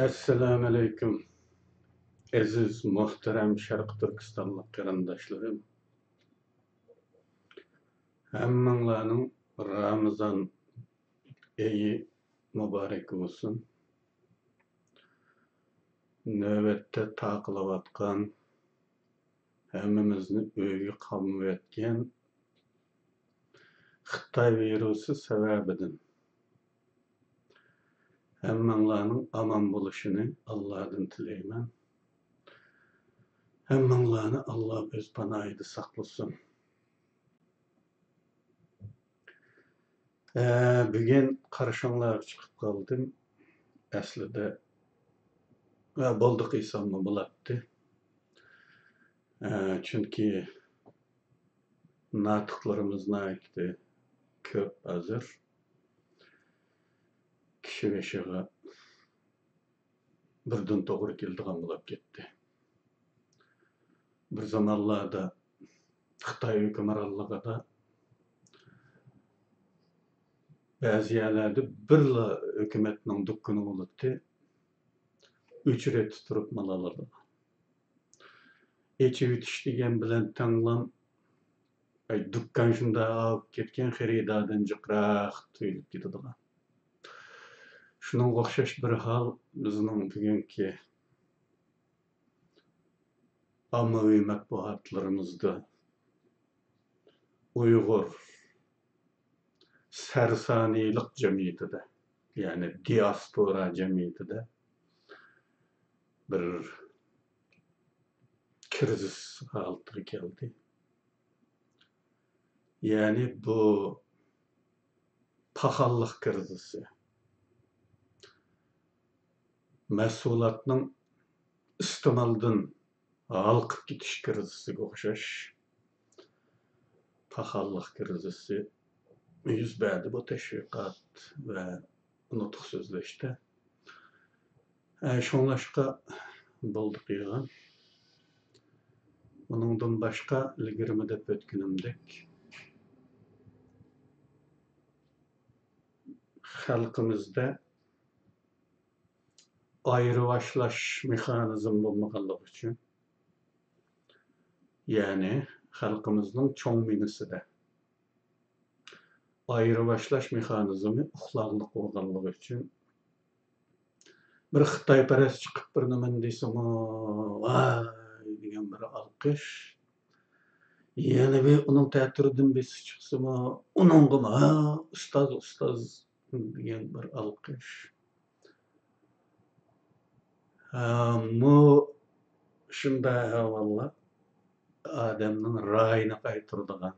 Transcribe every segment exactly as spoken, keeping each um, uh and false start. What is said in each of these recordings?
ئەسسالامۇئەلەيكۇم، ئەزىز، مۆھتەرەم شەرقىي تۈركىستانلىق قېرىنداشلىرىم. ھەممىڭلارنىڭ رامىزان ئېيى مۇبارەك بولسۇن. نۆۋەتتە تارقىلىۋاتقان، ھەممىمىزنى ئۆيگە قامىۋەتكەن خىتاي ۋىرۇسى سەۋەبىدىن ھەممىڭلارنىڭ ئامان بولۇشىنى ئاللادىن تىلەيمەن. ھەممىڭلارنى ئاللا ئۆز پاناھىدا ساقلىسۇن. ئە، بۈگۈن قارشىڭلارغا چىقىپ قالدىم. ئەسلىدە، ئە، بولدى قىلساممۇ بولاتتى. ئە، چۈنكى ناتىقلىرىمىز ناھايىتى كۆپ ھازىر. كىشى بېشىغا بىردىن توغرا كېلىدىغان بولۇپ كەتتى. بىر زامانلاردا خىتاي ھۆكۈمرانلىقىدا بەزى يەرلەردە بىرلا ھۆكۈمەتنىڭ دۇكىنى بولاتتى، ئۆچىرەتتە تۇرۇپ مال ئالىدىغان. ئېچىۋېتىش دېگەن بىلەن تەڭلا، ئاي، دۇكان شۇنداق ئاغىپ كەتكەن، خېرىداردىن جىقراق تۇيۇلۇپ كېتىدىغان. شۇنىڭغا ئوخشاش بىر ھال بىزنىڭ بۈگۈنكى ئاممىۋى مەتبۇئاتلىرىمىزدا ئۇيغۇر سەرسانىيلىق جەمئىيىتىدە، يەنى دىئاسپورا جەمئىيىتىدە بىر كىرىزىس ھالىتىگە كەلدى. يەنى بۇ پاخاللىق كىرىزىسى، مەھسۇلاتنىڭ ئىستېمالدىن ھالقىپ كېتىش كىرىزىسىگە ئوخشاش پاخاللىق كىرىزىسى يۈز بەردى بۇ تەشۋىقات ۋە نۇتۇق سۆزلەشتە. ئە، شۇڭلاشقا بولدى قىلغان. ئۇنىڭدىن باشقا، ئىلگىرىمۇ دەپ ئۆتكىنىمدەك، خەلقىمىزدە ئايرىۋاشلاش مېخانىزمى بولمىغانلىقى ئۈچۈن، يەنى خەلقىمىزنىڭ چوڭ مېڭىسىدە ئايرىۋاشلاش مېخانىزمى ئۇخلاقلىق بولغانلىقى ئۈچۈن، بىر خىتايپەرەس چىقىپ بىر نېمىنى دېسىمۇ، ۋاي دېگەن بىر ئالقىش. يەنە بىر ئۇنىڭ تەتۈرىدىن بىرسى چىقسىمۇ، ئۇنىڭغىمۇ، ھا، ئۇستاز، ئۇستاز دېگەن بىر ئالقىش. ھا، مۇ شۇنداق ئەھۋاللار ئادەمنىڭ رايىنى قايتۇرىدىغان،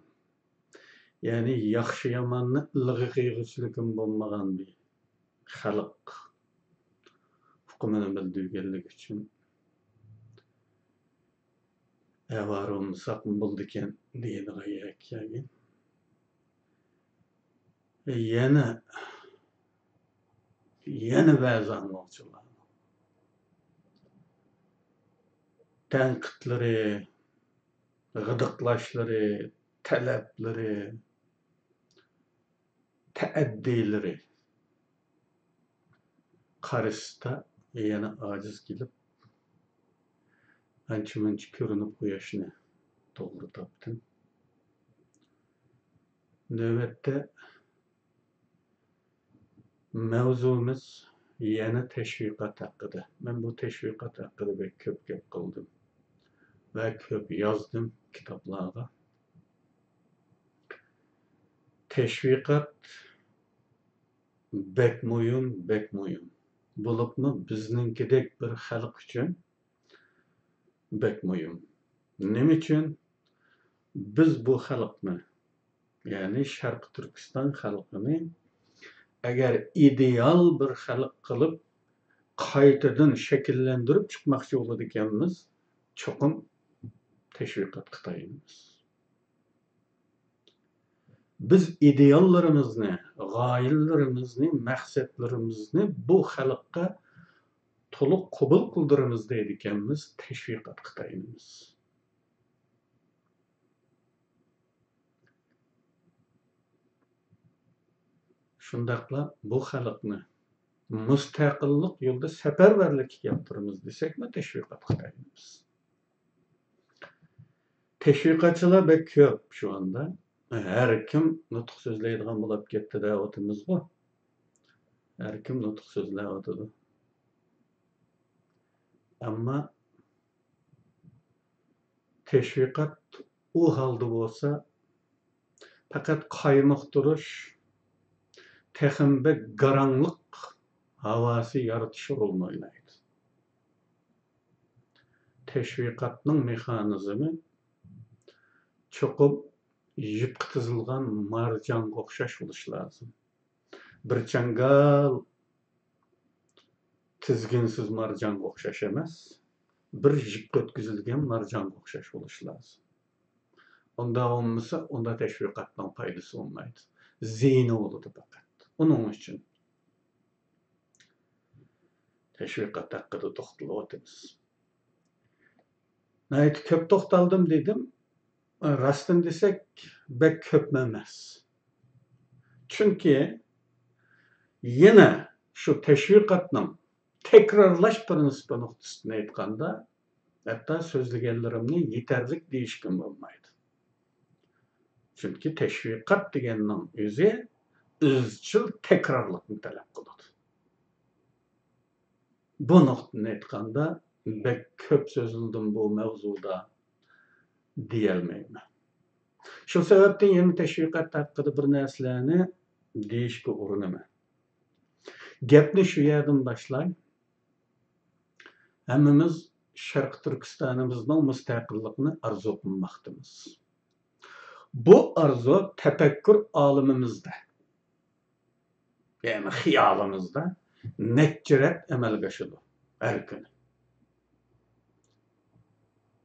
يەنى ياخشى-ياماننى ئىلغا قىلغۇچىلىكىمۇ بولمىغان بىر خەلق ئۇقۇمىنى بىلدۈرگەنلىكى ئۈچۈن، ئاۋارە بولمىساقمۇ بولىدىكەن دېيىدىغان يەرگە كەلگەن. يەنە، يەنە بەزى ئاڭلىغۇچىلار تەنقىدلىرى، غىدىقلاشلىرى، تەلەپلىرى، تەئەددىلىرى قارىسىدا يەنە ئاجىز كېلىپ، ئانچە-مۇنچە كۆرۈنۈپ قۇياشنى توغرا تاپتىم. نۆۋەتتە مەۋزۇمىز يەنە تەشۋىقات ھەققىدە. مەن بۇ تەشۋىقات ھەققىدە بەك كۆپ گەپ قىلدىم ۋە كۆپ يازدىم كىتابلارغا. تەشۋىقات بەك مۇھىم، بەك مۇھىم. بولۇپمۇ بىزنىڭكىدەك بىر خەلق ئۈچۈن بەك مۇھىم. نېمە ئۈچۈن؟ بىز بۇ خەلقنى، يەنى شەرقىي تۈركىستان خەلقىنى ئەگەر ئىدېئال بىر خەلق قىلىپ قايتىدىن شەكىللەندۈرۈپ چىقماقچى بولىدىكەنمىز، چوقۇم تەشۋىقاتقا تايىنىمىز. بىز ئىدېئاللىرىمىزنى، غايىلىرىمىزنى، مەقسەتلىرىمىزنى بۇ خەلققە تولۇق قوبۇل قىلدۇرىمىز دەيدىكەنمىز، تەشۋىقاتقا تايىنىمىز. شۇنداقلا بۇ خەلقنى مۇستەقىللىق يولىدا سەپەرۋەرلىككە كەلتۈرىمىز دېسەكمۇ تەشۋىقاتقا تايىنىمىز. تەشۋىقاتچىلار بەك كۆپ شۇ ئاندا. ھەر كىم نۇتۇق سۆزلەيدىغان بولاپ كەتتى دەۋاتىمىزغۇ. ھەر كىم نۇتۇق سۆزلەۋاتىدۇ. ئەمما تەشۋىقات ئۇ ھالدا بولسا، پەقەت قايمۇقتۇرۇش، تېخىمۇ بەك گاراڭلىق ھاۋاسى يارىتىش رولىنى ئوينايدۇ. تەشۋىقاتنىڭ مېخانىزمى چوقۇم يىپقا تىزىلغان مارجانغا ئوخشاش بولۇشى لازىم. بىر چاڭگال تىزگىنسىز مارجانغا ئوخشاش ئەمەس، بىر يىپقا ئۆتكۈزۈلگەن مارجانغا ئوخشاش بولۇشى لازىم. ئۇنداق بولمىسا، ئۇندا تەشۋىقاتنىڭ پايدىسى بولمايدۇ. زىيىنى بولىدۇ پەقەت. ئۇنىڭ ئۈچۈن تەشۋىقات ھەققىدە توختىلىۋاتىمىز. ناھايىتى كۆپ توختالدىم دېدىم. راستىنى دېسەك، بەك كۆپمۇ ئەمەس. چۈنكى يەنە شۇ تەشۋىقاتنىڭ تەكرارلاش پىرىنسىپى نۇقتىسىدىن ئېيتقاندا، ھەتتا سۆزلىگەنلىرىمنى يېتەرلىك دېيىشكىمۇ بولمايدۇ. چۈنكى تەشۋىقات دېگەننىڭ ئۆزى ئىزچىل تەكرارلىقنى تەلەپ قىلىدۇ. بۇ نۇقتىدىن ئېيتقاندا، بەك كۆپ سۆزلىدىم بۇ مەۋزۇدا دېيەلمەيمەن. شۇ سەۋەبتىن يەنە تەشۋىقات ھەققىدە بىر نەرسىلەرنى دېيىشكە ئۇرۇنىمەن. گەپنى شۇ يەردىن باشلاي. ھەممىمىز شەرقىي تۈركىستانىمىزنىڭ مۇستەقىللىقىنى ئارزۇ قىلماقتىمىز. بۇ ئارزۇ تەپەككۇر ئالىمىمىزدە، يەنى خىيالىمىزدا نەچچە رەت ئەمەلگە ئاشىدۇ ھەر كۈنى.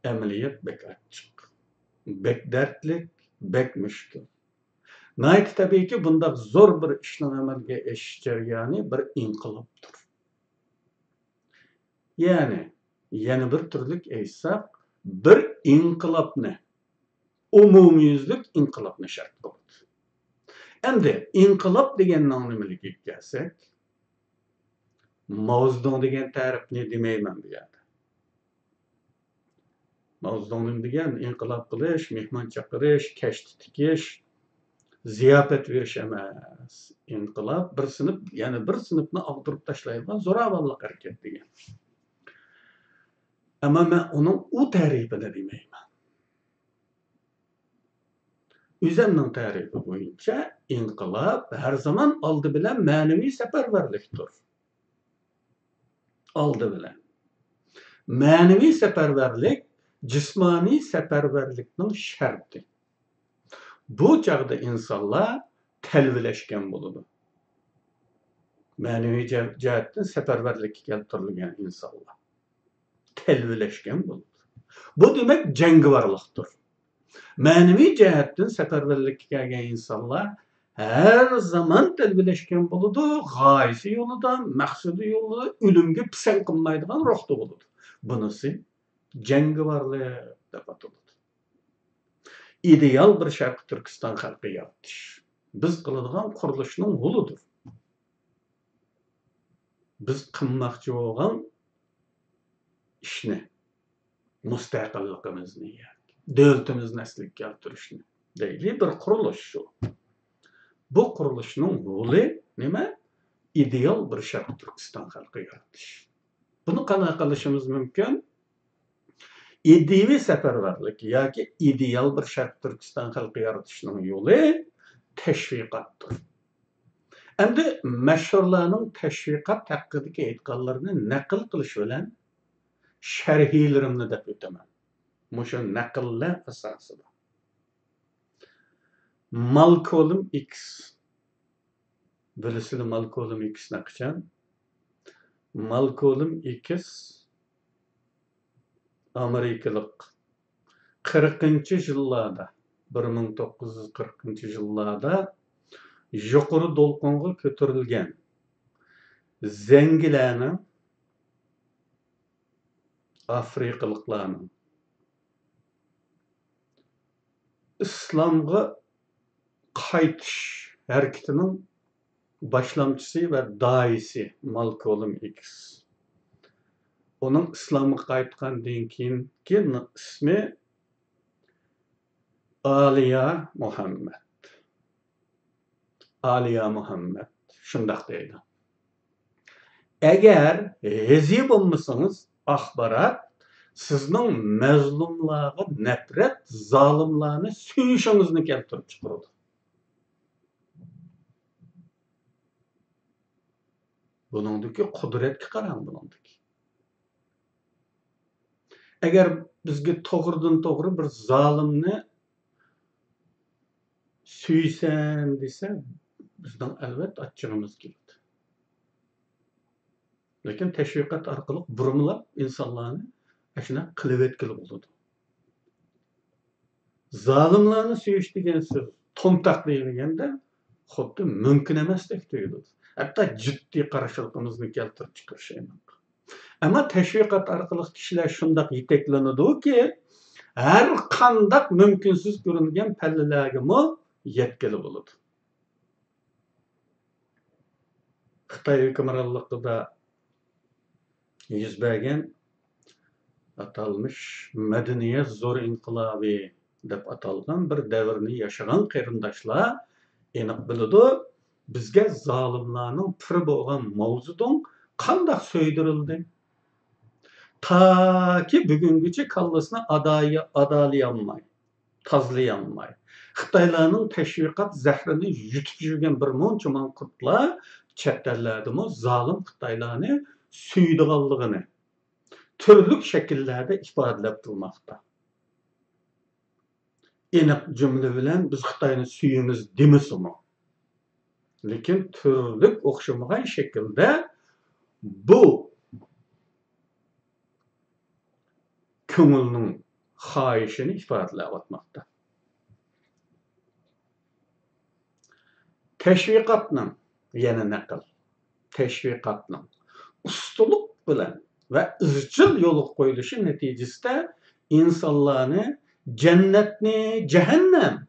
ئەمەلىيەت بەك ئاچچىق، بەك دەردلىك، بەك مۈشكۈل. ناھايىتى تەبىئىيكى، بۇنداق زور بىر ئىشنىڭ ئەمەلگە ئېشىش جەريانى بىر ئىنقىلابتۇر. يەنى، يەنە بىر تۈرلۈك ئېيتساق، بىر ئىنقىلابنى، ئومۇميۈزلۈك ئىنقىلابنى شەرت قىلىدۇ. ئەمدى ئىنقىلاب دېگەننىڭ نېمىلىكىگە كەلسەك، ماۋزېدۇڭ دېگەن تەرىپنى دېمەيمەن بۇ يەردە. ماۋزېدۇڭ نېمە دېگەن؟ ئىنقىلاب قىلىش، مېھمان چاقىرىش، كەشتە تىكىش، زىياپەت بېرىش ئەمەس. ئىنقىلاب بىر سىنىپ يەنە بىر سىنىپنى ئاغدۇرۇپ تاشلايدىغان زوراۋانلىق ھەرىكەت دېگەن. ئەمما مەن ئۇنىڭ ئۇ تەرىپىنى دېمەيمەن. ئۆزۈمنىڭ تەرىپى بويىچە ئىنقىلاب ھەر زامان ئالدى بىلەن مەنىۋى سەپەرۋەرلىكتۇر. ئالدى بىلەن. مەنىۋى سەپەرۋەرلىك جىسمانىي سەپەرۋەرلىكنىڭ شەرتى. بۇ چاغدا ئىنسانلار تەلۋىلەشكەن بولىدۇ. مەنىۋى جە-، جەھەتتىن سەپەرۋەرلىككە كەلتۈرۈلگەن ئىنسانلار تەلۋىلەشكەن بولىدۇ. بۇ دېمەك جەڭگىۋارلىقتۇر. مەنىۋى جەھەتتىن سەپەرۋەرلىككە كەلگەن ئىنسانلار ھەر زامان تەلۋىلەشكەن بولىدۇ، غايىسى يولىدا، مەقسىتى يولىدا، ئۆلۈمگە پىسەنت قىلمايدىغان روھتا بولىدۇ. بۇنىسى جەڭگىۋارلىق دەپ ئاتىلىدۇ. ئىدېئال بىر شەرقىي تۈركىستان خەلقى يارىتىش بىز قىلىدىغان قۇرۇلۇشنىڭ ھولىدۇر. بىز قىلماقچى بولغان ئىشنى، مۇستەقىللىقىمىزنى، دۆلىتىمىزنى ئەسلىگە كەلتۈرۈشنى دەيلى، بىر قۇرۇلۇش شۇ. بۇ قۇرۇلۇشنىڭ ھولى نېمە؟ ئىدېئال بىر شەرقىي تۈركىستان خەلقى يارىتىش. بۇنى قانداق قىلىشىمىز مۇمكىن؟ ئىدىيىۋى سەپەرۋەرلىك ياكى ئىدېئال بىر شەرقىي تۈركىستان خەلقى يارىتىشنىڭ يولى تەشۋىقاتتۇر. ئەمدى مەشھۇرلارنىڭ تەشۋىقات ھەققىدىكى ئېيتقانلىرىنى نەقىل قىلىش بىلەن شەرھلىرىمنى دەپ ئۆتىمەن. مۇشۇ نەقىللەر ئاساسىدا. مالكولم ئىكس. بىلىسىلە مالكولم ئىكسنى قاچان؟ مالكولم ئىكس ئامېرىكىلىق. قىرىقىنچى يىللاردا، بىر مىڭ توققۇز يۈز قىرىقىنچى يىللاردا يۇقىرى دولقۇنغا كۆتۈرۈلگەن زەڭگىلەرنىڭ، ئافرىقىلىقلارنىڭ ئىسلامغا قايتىش ھەرىكىتىنىڭ باشلامچىسى ۋە داھىيسى مالكولم ئىكس. ئۇنىڭ ئىسلامغا قايتقاندىن كېيىنكى ئىسمى ئالىيا مۇھەممەد. ئالىيا مۇھەممەد شۇنداق دەيدۇ. ئەگەر رېزى بولمىسىڭىز، ئاخبارات سىزنىڭ مەزلۇملارغا نەپرەت، زالىملارنى سۆيۈشىڭىزنى كەلتۈرۈپ چىقىرىدۇ. بۇنىڭدىكى قۇدرەتكە قاراڭ، بۇنىڭدىكى. ئەگەر بىزگە توغرىدىن توغرا بىر زالىمنى سۆيسەن دېسە، بىزنىڭ ئەلۋەتتە ئاچچىقىمىز كېلىدۇ. لېكىن تەشۋىقات ئارقىلىق بۇرمىلاپ ئىنسانلارنى ئاشۇنداق قىلىۋەتكىلى بولىدۇ. زالىملارنى سۆيۈش دېگەن سۆز تومتاق دېيىلگەندە، خۇددى مۇمكىن ئەمەستەك تۇيۇلىدۇ. ھەتتا جىددىي قارشىلىقىمىزنى كەلتۈرۈپ چىقىرىشى مۇمكىن. ئەمما تەشۋىقات ئارقىلىق كىشىلەر شۇنداق يېتەكلىنىدۇكى، ھەر قانداق مۇمكىنسىز كۆرۈنگەن پەللىلەرگىمۇ يەتكىلى بولىدۇ. خىتاي ھۆكۈمرانلىقىدا يۈز بەرگەن ئاتالمىش مەدەنىيەت زور ئىنقىلابى دەپ ئاتالغان بىر دەۋرنى ياشىغان قېرىنداشلار ئېنىق بىلىدۇ، بىزگە زالىملارنىڭ پىرى بولغان ماۋزېدۇڭ قانداق سۆيدۈرۈلدى. تاكى بۈگۈنگىچە كاللىسىنى ئادايا-، ئادالىيالماي، تازىلىيالماي، خىتايلارنىڭ تەشۋىقات زەھىرىنى يۇتۇپ يۈرگەن بىر مۇنچە ماڭقۇرتلار چەت ئەللەردىمۇ زالىم خىتايلارنى سۆيىدىغانلىقىنى، تۈرلۈك شەكىللەردە ئىپادىلەپ تۇرماقتا. ئېنىق جۈملە بىلەن «بىز خىتاينى سۆيىمىز» دېمىسىمۇ، لېكىن تۈرلۈك ئوخشىمىغان شەكىلدە بۇ كۆڭۈلنىڭ خاھىشىنى ئىپادىلەۋاتماقتا. تەشۋىقاتنىڭ، يەنە نەقىل، تەشۋىقاتنىڭ ئۇستىلىق بىلەن ۋە ئىزچىل يولغا قويۇلۇشى نەتىجىسىدە ئىنسانلارنى جەننەتنى جەھەننەم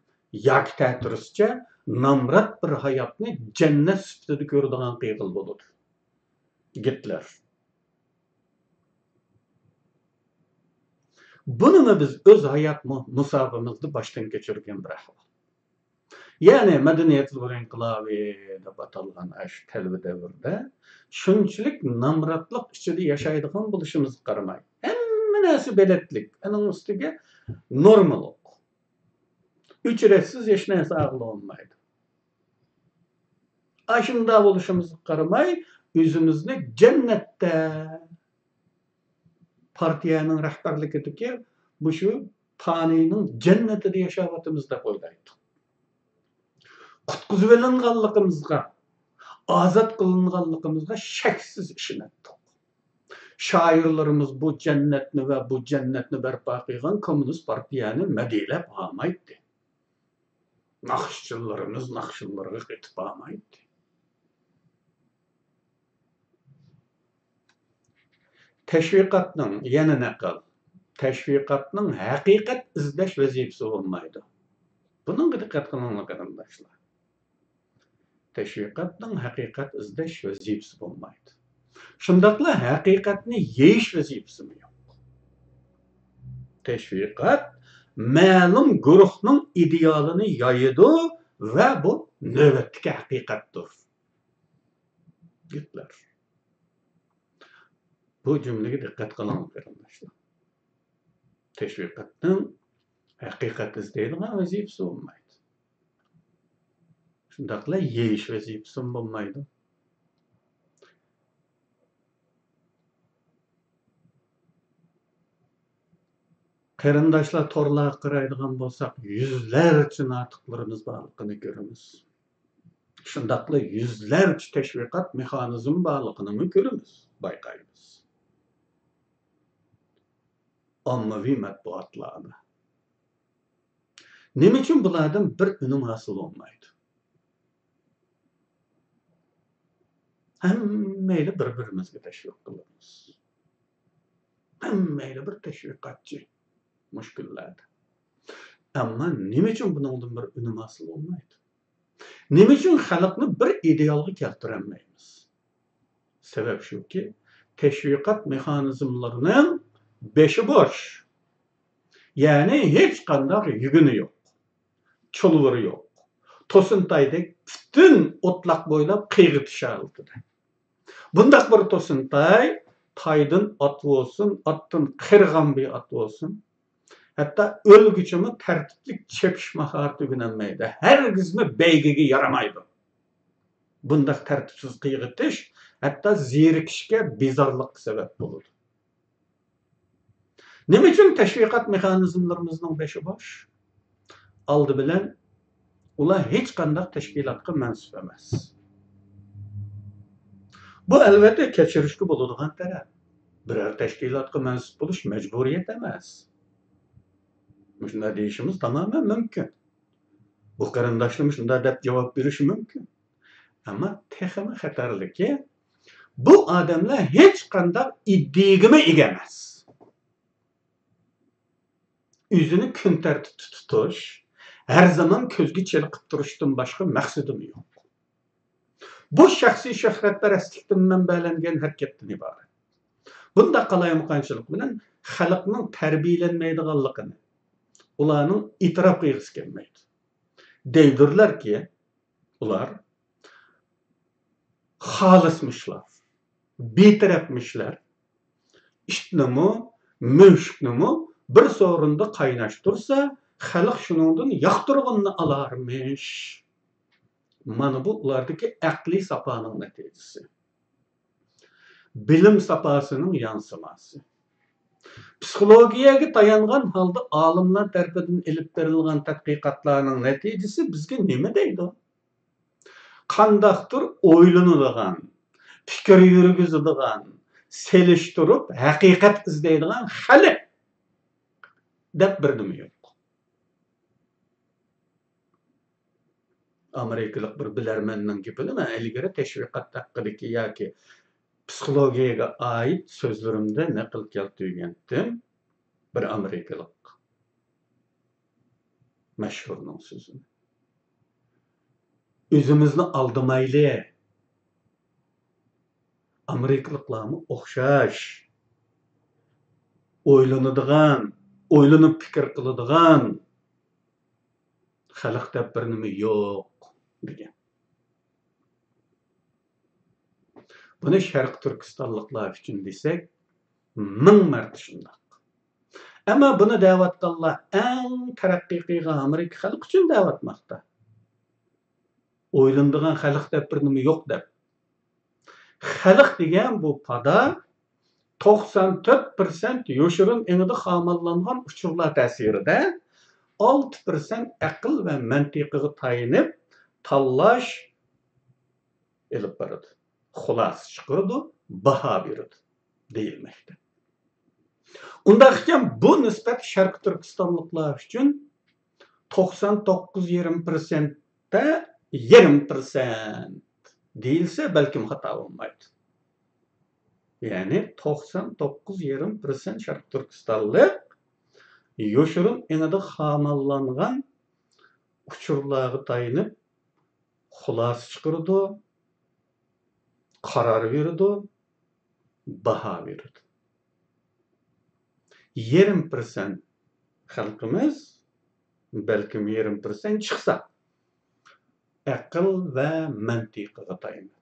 ياكى تەتۈرىسىچە نامرات بىر ھاياتنى جەننەت سۈپىتىدە كۆرىدىغان قىلغىلى بولىدۇ. گىتلېر. بۇنىمۇ بىز ئۆز ھايات مۇ-، مۇساپىمىزدا باشتىن كەچۈرگەن بىر ئەھۋال. يەنى مەدەنىيەت زور ئىنقىلابى دەپ ئاتالغان ئاشۇ تەلۋە دەۋرىدە شۇنچىلىك نامراتلىق ئىچىدە ياشايدىغان بولۇشىمىزغا قارىماي، ھەممە نەرسە بېلەتلىك، ئۇنىڭ ئۈستىگە نورمىلىق. ئۆچرەتسىز ھېچ نەرسە ئالغىلى بولمايدۇ. ئاشۇنداق بولۇشىمىزغا قارىماي، ئۆزىمىزنى جەننەتتە، پارتىيەنىڭ رەھبەرلىكىدىكى مۇشۇ پانىينىڭ جەننىتىدە ياشاۋاتىمىز دەپ ئويلايتتۇق. قۇتقۇزۇۋېلىنغانلىقىمىزغا، ئازاد قىلىنغانلىقىمىزغا شەكسىز ئىشىنەتتۇق. شائىرلىرىمىز بۇ جەننەتنى ۋە بۇ جەننەتنى بەرپا قىلغان كوممۇنىست پارتىيەنى مەدھىيەلەپ ھامايتتى. ناخشىچىلىرىمىز ناخشىلىرىغا قېتىپ ھامايتتى. تەشۋىقاتنىڭ، يەنە نەقىل، تەشۋىقاتنىڭ ھەقىقەت ئىزدەش ۋەزىپىسى بولمايدۇ. بۇنىڭغا دىققەت قىلىڭلار، قېرىنداشلار. تەشۋىقاتنىڭ ھەقىقەت ئىزدەش ۋەزىپىسى بولمايدۇ. شۇنداقلا ھەقىقەتنى يېيىش ۋەزىپىسىمۇ يوق. تەشۋىقات مەلۇم گۇرۇھنىڭ ئىدېئالىنى يايىدۇ ۋە بۇ نۆۋەتتىكى ھەقىقەتتۇر. گىتلېر. بۇ جۈملىگە دىققەت قىلىڭ، قېرىنداشلار. تەشۋىقاتنىڭ ھەقىقەت ئىزدەيدىغان ۋەزىپىسى بولمايدۇ. شۇنداقلا يېيىش ۋەزىپىسىمۇ بولمايدۇ. قېرىنداشلار، تورلارغا قارايدىغان بولساق، يۈزلەرچە ناتىقلىرىمىز بارلىقىنى كۆرىمىز. شۇنداقلا يۈزلەرچە تەشۋىقات مېخانىزمى بارلىقىنىمۇ كۆرىمىز، بايقايمىز. ئاممىۋى مەتبۇئاتلاردا. نېمە ئۈچۈن بۇلاردىن بىر ئۈنۈم ھاسىل بولمايدۇ؟ ھەممەيلى بىر-بىرىمىزگە تەشۋىق قىلىمىز. ھەممەيلى بىر تەشۋىقاتچى مۇشۇ كۈنلەردە. ئەمما نېمە ئۈچۈن بۇنىڭدىن بىر ئۈنۈم ھاسىل بولمايدۇ؟ نېمە ئۈچۈن خەلقنى بىر ئىدېئالغا كەلتۈرەلمەيمىز؟ سەۋەب شۇكى، تەشۋىقات مېخانىزملىرىنىڭ بېشى بوش. يەنى ھېچقانداق يۈگىنى يوق، چۇلۋۇرى يوق. توسۇنتايدەك پۈتۈن ئوتلاق بويلاپ قىيغىتىش ھالىتىدە. بۇنداق بىر توسۇنتاي تايدىن ئات بولسۇن، ئاتتىن قىرغان بىر ئات بولسۇن، ھەتتا ئۆلگۈچىمۇ تەرتىپلىك چېپىش ماھارىتى ئۆگىنەلمەيدۇ. ھەرگىزمۇ بەيگىگە يارىمايدۇ. بۇنداق تەرتىپسىز قىيغىتىش ھەتتا زېرىكىشكە، بىزارلىققا سەۋەب بولىدۇ. نېمە ئۈچۈن تەشۋىقات مېخانىزملىرىمىزنىڭ بېشى بوش؟ ئالدى بىلەن، ئۇلار ھېچقانداق تەشكىلاتقا مەنسۇپ ئەمەس. بۇ، ئەلۋەتتە، كەچۈرۈشكە بولىدىغان تەرەپ. بىرەر تەشكىلاتقا مەنسۇپ بولۇش مەجبۇرىيەت ئەمەس. مۇشۇنداق دېيىشىمىز تامامەن مۇمكىن. بۇ قېرىنداشلىرىمىز شۇنداق دەپ جاۋاب بېرىشى مۇمكىن. ئەمما تېخىمۇ خەتەرلىكى، بۇ ئادەملەر ھېچقانداق ئىدىيىگىمۇ ئىگە ئەمەس. ئۆزىنى كۈن تەرتىپتە تۇتۇش، ھەر زامان كۆزگە چېلىقىپ تۇرۇشتىن باشقا مەقسىتىمۇ يوق. بۇ شەخسىي شۆھرەتپەرەسلىكتىن مەنبەلەنگەن ھەرىكەتتىن ئىبارەت. بۇنداق قالايمىقانچىلىق بىلەن خەلقنىڭ تەربىيەلەنمەيدىغانلىقىنى ئۇلارنىڭ ئېتىراپ قىلغۇسى كەلمەيدۇ. دەيدۇرلاركى، ئۇلار خالىسمىشلار، بىتەرەپمىشلەر، ئىتنىمۇ، مۈشۈكنىمۇ بىر سورۇندا قايناشتۇرسا، خەلق شۇنىڭدىن ياقتۇرغىنىنى ئالارمىش. مانا بۇ ئۇلاردىكى ئەقلىي ساپانىڭ نەتىجىسى. بىلىم ساپاسىنىڭ يانسىماسى. پسىخولوگىيەگە تايانغان ھالدا ئالىملار تەرىپىدىن ئېلىپ بېرىلغان تەتقىقاتلارنىڭ نەتىجىسى بىزگە نېمە دەيدۇ؟ قانداقتۇر ئويلىنىدىغان، پىكىر يۈرگۈزىدىغان، سېلىشتۇرۇپ ھەقىقەت ئىزدەيدىغان خەلق دەپ بىر نېمە يوق. ئامېرىكىلىق بىر بىلەرمەننىڭ گېپىنى مەن ئىلگىرى تەشۋىقات ھەققىدىكى ياكى پسىخولوگىيەگە ئائىت سۆزلىرىمدە نەقىل كەلتۈرگەنتىم. بىر ئامېرىكىلىق مەشھۇرنىڭ سۆزىنى. ئۆزىمىزنى ئالدىمايلى. ئامېرىكىلىقلارمۇ ئوخشاش. ئويلىنىدىغان، ئويلىنىپ پىكىر قىلىدىغان خەلق دەپ بىر نېمە يوق، دېگەن. بۇنى شەرقىي تۈركىستانلىقلار ئۈچۈن دېسەك، مىڭ مەرتە شۇنداق. ئەمما بۇنى دەۋاتقانلار ئەڭ تەرەققىي قىلغان ئامېرىكا خەلقى ئۈچۈن دەۋاتماقتا. ئويلىنىدىغان خەلق دەپ بىر نېمە يوق دەپ. خەلق دېگەن بۇ پادا توقسان تۆت پىرسەنت يوشۇرۇن ئېڭىدا خامانلانغان ئۇچۇرلار تەسىرىدە، ئالتە پىرسەنت ئەقىل ۋە مەنتىقىغا تايىنىپ تاللاش ئېلىپ بارىدۇ، خۇلاسە چىقىرىدۇ، باھا بېرىدۇ دېيىلمەكتە. ئۇنداق ئىكەن، بۇ نىسبەت شەرقىي تۈركىستانلىقلار ئۈچۈن توقسان توققۇز يېرىم پىرسەنتتە يېرىم پىرسەنت دېيىلسە، بەلكىم خاتا بولمايدۇ. يەنى توقسان توققۇز يېرىم پىرسەنت شەرقىي تۈركىستانلىق يوشۇرۇن ئېڭىدا خامانلانغان ئۇچۇرلارغا تايىنىپ خۇلاسە چىقىرىدۇ، قارار بېرىدۇ، باھا بېرىدۇ. يېرىم پىرسەنت خەلقىمىز، بەلكىم يېرىم پىرسەنت چىقسا، ئەقىل ۋە مەنتىقىغا تايىنىدۇ.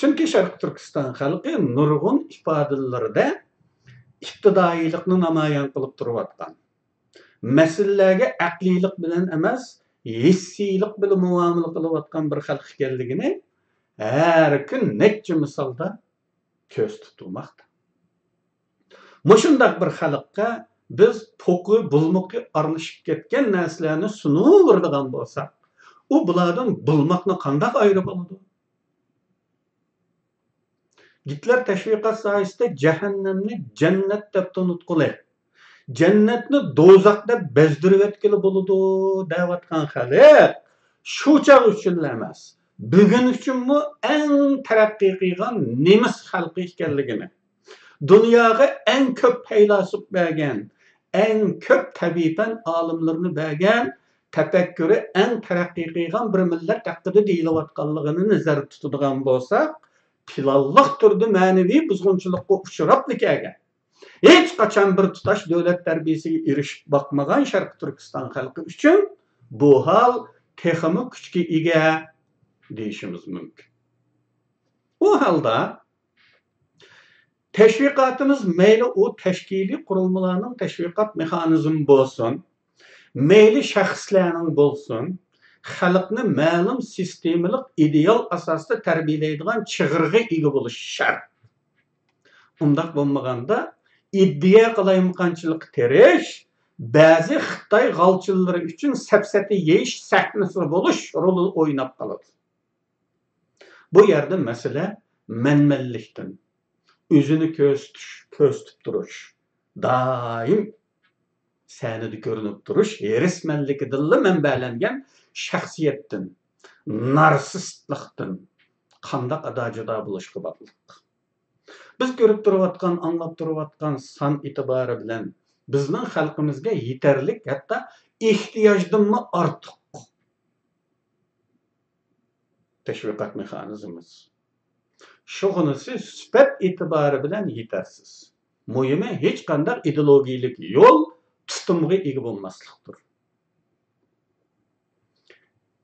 چۈنكى شەرقىي تۈركىستان خەلقى نۇرغۇن ئىپادىلىرىدە ئىپتىدائىيلىقنى نامايان قىلىپ تۇرۇۋاتقان، مەسىلىلەرگە ئەقلىيلىق بىلەن ئەمەس، ھېسسىيلىق بىلەن مۇئامىلە قىلىۋاتقان بىر خەلق ئىكەنلىكىنى ھەر كۈن نەچچە مىسالدا كۆرسىتىپ تۇرماقتا. مۇشۇنداق بىر خەلققە بىز پوقى، بۇلمۇقى ئارىلىشىپ كەتكەن نەرسىلەرنى سۇنۇۋېرىدىغان بولساق، ئۇ بۇلاردىن بۇلماقنى قانداق ئايرىپ بولىدۇ؟ گىتلېر تەشۋىقات ساھەسىدە جەھەننەمنى جەننەت دەپ تونۇتقىلى، جەننەتنى دوزاخ دەپ بەزدۈرۈۋەتكىلى بولىدۇ دەۋاتقان خەلق شۇ چاغ ئۈچۈنلا ئەمەس، بۈگۈن ئۈچۈنمۇ ئەڭ تەرەققىي قىلغان نېمىس خەلقى ئىكەنلىكىنى، دۇنياغا ئەڭ كۆپ پەيلاسوپ بەرگەن، ئەڭ كۆپ تەبىئىي پەن ئالىملىرىنى بەرگەن تەپەككۇرى ئەڭ تەرەققىي قىلغان بىر مىللەت ھەققىدە دېيىلىۋاتقانلىقىنى نەزەردە تۇتىدىغان بولساق، پىلانلىق تۈردە مەنىۋى بۇزغۇنچىلىققا ئۇچراپلا كەلگەن، ھېچقاچان بىر تۇتاش دۆلەت تەربىيەسىگە ئېرىشىپ باقمىغان شەرقىي تۈركىستان خەلقى ئۈچۈن بۇ ھال تېخىمۇ كۈچكە ئىگە دېيىشىمىز مۇمكىن. ئۇ ھالدا تەشۋىقاتىمىز مەيلى ئۇ تەشكىلىي قۇرۇلمىلارنىڭ تەشۋىقات مېخانىزمى بولسۇن، مەيلى شەخسلەرنىڭ بولسۇن، خەلقنى مەلۇم سىستېمىلىق ئىدېئال ئاساستا تەربىيەلەيدىغان چىغىرغا ئىگە بولۇشى شەرت. ئۇنداق بولمىغاندا، ئىدىيە قالايمىقانچىلىققا تىرىش، بەزى خىتاي غالچىلىرى ئۈچۈن سەپسەتە يېيىش سەھنىسى بولۇش رولىنى ئويناپ قالىدۇ. بۇ يەردە مەسىلە مەنمەنلىكتىن، ئۆزىنى كۆرسىتىش، كۆرسىتىپ تۇرۇش، دائىم سەھنىدە كۆرۈنۈپ تۇرۇش ھېرىسمەنلىكىدىنلا مەنبەلەنگەن شەخسىيەتتىن، نارسىستلىقتىن قانداق ئادا جۇدا بولۇشقا باغلىق. بىز كۆرۈپ تۇرۇۋاتقان، ئاڭلاپ تۇرۇۋاتقان سان ئېتىبارى بىلەن بىزنىڭ خەلقىمىزگە يېتەرلىك، ھەتتا ئېھتىياجدىنمۇ ئارتۇق تەشۋىقات مېخانىزمىمىز. شۇغىنىسى سۈپەت ئېتىبارى بىلەن يېتەرسىز. مۇھىمى ھېچقانداق ئىدېئولوگىيەلىك يول تۇتۇمغا ئىگە بولماسلىقتۇر.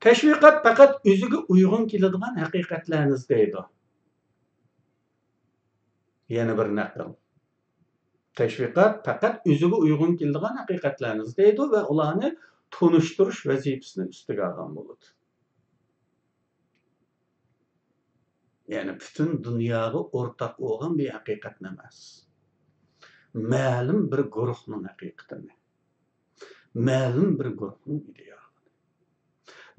تەشۋىقات پەقەت ئۆزىگە ئۇيغۇن كېلىدىغان ھەقىقەتلەرنى ئىزدەيدۇ. يەنە بىر نەقىل. تەشۋىقات پەقەت ئۆزىگە ئۇيغۇن كېلىدىغان ھەقىقەتلەرنى ئىزدەيدۇ ۋە ئۇلارنى تونۇشتۇرۇش ۋەزىپىسىنى ئۈستىگە ئالغان بولىدۇ. يەنى پۈتۈن دۇنياغا ئورتاق بولغان بىر ھەقىقەتنى ئەمەس. مەلۇم بىر گۇرۇھنىڭ ھەقىقىتىنى. مەلۇم بىر گۇرۇھنىڭ ئىدىيەسىنى.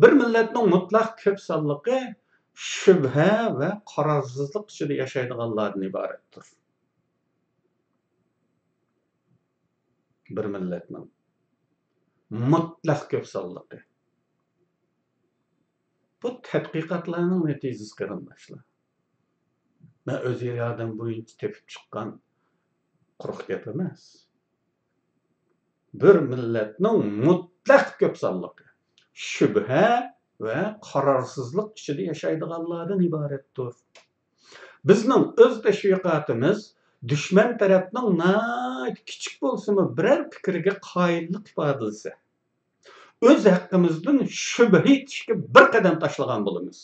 بىر مىللەتنىڭ مۇتلەق كۆپ سانلىقى شۈبھە ۋە قارارسىزلىق ئىچىدە ياشايدىغانلاردىن ئىبارەتتۇر. بىر مىللەتنىڭ مۇتلەق كۆپ سانلىقى. بۇ تەتقىقاتلارنىڭ نەتىجىسى، قېرىنداشلار. مەن ئۆز ئىرادەم بويىچە تېپىپ چىققان قۇرۇق گەپ ئەمەس. بىر مىللەتنىڭ مۇتلەق كۆپ سانلىقى شۈبھە ۋە قارارسىزلىق ئىچىدە ياشايدىغانلاردىن ئىبارەتتۇر. بىزنىڭ ئۆز تەشۋىقاتىمىز دۈشمەن تەرەپنىڭ ناھايىتى كىچىك بولسىمۇ بىرەر پىكرىگە قايىللىق ئىپادىلىسە، ئۆز ھەققىمىزدىن شۈبھە ئېتىشكە بىر قەدەم تاشلىغان بولىمىز.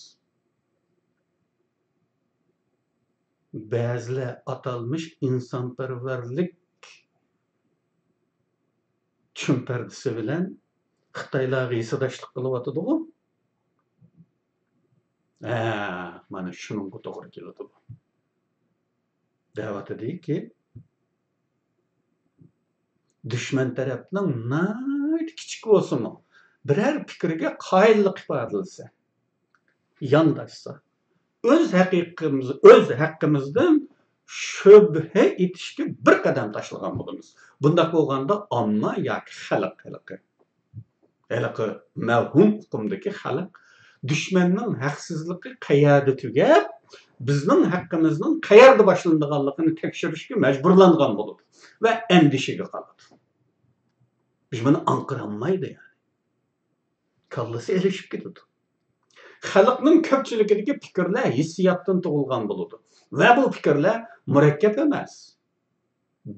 بەزىلەر ئاتالمىش ئىنسانپەرۋەرلىك چۈمپەردىسى بىلەن خىتايلارغا ھېسداشلىق قىلىۋاتىدىغۇ. ھە، مانا شۇنىڭغا توغرا كېلىدۇ بۇ. دەۋاتىدۇكى، دۈشمەن تەرەپنىڭ ناھايىتى كىچىك بولسىمۇ، بىرەر پىكرىگە قايىللىق ئىپادىلىسە، يانداشسا، ئۆز ھەققىمىز، ئۆز ھەققىمىزدىن شۈبھە ئېتىشكە بىر قەدەم تاشلىغان بولىمىز. بۇنداق بولغاندا ئامما ياكى خەلق ھېلىقى، ھېلىقى مەۋھۇم ئۇقۇمدىكى خەلق دۈشمەننىڭ ھەقسىزلىقى قەيەردە تۈگەپ، بىزنىڭ ھەققىمىزنىڭ قەيەردە باشلىنىدىغانلىقىنى تەكشۈرۈشكە مەجبۇرلانغان بولىدۇ ۋە ئەندىشىگە قالىدۇ. بۇنى ئاڭقىرالمايدۇ يەنى. كاللىسى ئېلىشىپ كېتىدۇ. خەلقنىڭ كۆپچىلىكىدىكى پىكىرلەر ھېسسىياتتىن تۇغۇلغان بولىدۇ ۋە بۇ پىكىرلەر مۇرەككەپ ئەمەس.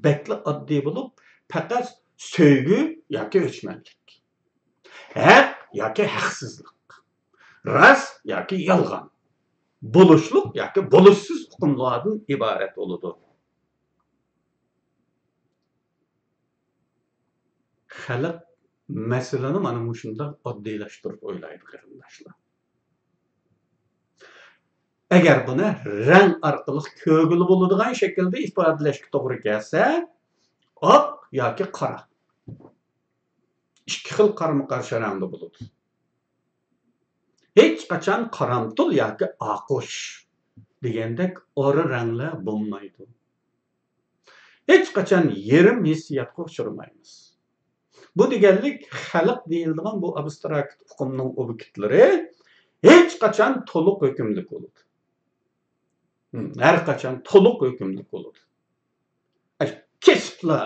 بەكلا ئاددىي بولۇپ، پەقەت سۆيگۈ ياكى ئۆچمەنلىك، ھەق ياكى ھەقسىزلىق، راست ياكى يالغان، بولۇشلۇق ياكى بولۇشسىز ئۇقۇملاردىن ئىبارەت بولىدۇ. خەلق مەسىلىنى مانا مۇشۇنداق ئاددىيلاشتۇرۇپ ئويلايدۇ، قېرىنداشلار. ئەگەر بۇنى رەڭ ئارقىلىق كۆرگىلى بولىدىغان شەكىلدە ئىپادىلەشكە توغرا كەلسە، ئاق ياكى قارا، ئىككى خىل قارىمۇ قارشى رەڭدە بولىدۇ. ھېچقاچان قارامتۇل ياكى ئاقۇش دېگەندەك ئارا رەڭلەر بولمايدۇ. ھېچقاچان يېرىم ھېسسىياتقا ئۇچرىمايمىز. بۇ دېگەنلىك، خەلق دېيىلىدىغان بۇ ئابستراكت ئۇقۇمنىڭ ئوبيېكتلىرى ھېچقاچان تولۇق ھۆكۈملۈك بولىدۇ. ھەر قاچان تولۇق ھۆكۈملۈك بولىدۇ. كېسىپلا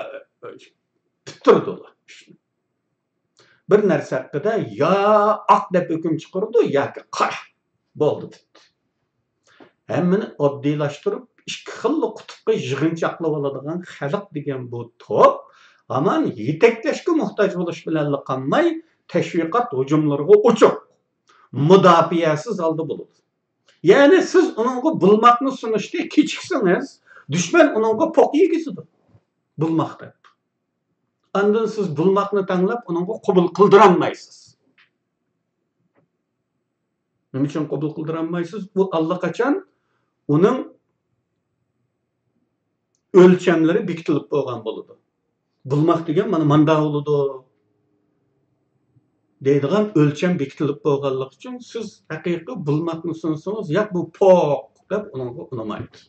پۈتتۈرىدۇ ئىشنى. بىر نەرسە ھەققىدە يا ئاق دەپ ھۆكۈم چىقىرىدۇ، ياكى قارا. بولدى، پۈتتى. ھەممىنى ئاددىيلاشتۇرۇپ، ئىككى خىللا قۇتۇپقا يىغىنچاقلىۋالىدىغان خەلق دېگەن بۇ توپ ھامان يېتەكلەشكە موھتاج بولۇش بىلەنلا قالماي، تەشۋىقات ھۇجۇملىرىغا ئۇچۇپ، مۇداپىئەسىز ھالدا بولىدۇ. يەنى سىز ئۇنىڭغا بۇلماقنى سۇنۇشتا كېچىكسىڭىز، دۈشمەن ئۇنىڭغا پوق يېگۈزىدۇ. بۇلماق دەپ. ئاندىن سىز بۇلماقنى تەڭلەپ ئۇنىڭغا قوبۇل قىلدۇرالمايسىز. نېمە ئۈچۈن قوبۇل قىلدۇرالمايسىز؟ ئۇ ئاللىقاچان ئۇنىڭ ئۆلچەملىرى بېكىتىلىپ بولغان بولىدۇ. بۇلماق دېگەن مانا ماندا بولىدۇ دەيدىغان ئۆلچەم بېكىتىلىپ بولغانلىقى ئۈچۈن سىز ھەقىقىي بۇلماقنى سۇنسىڭىز، ياق، بۇ پوق دەپ ئۇنىڭغا ئۇنىمايدۇ.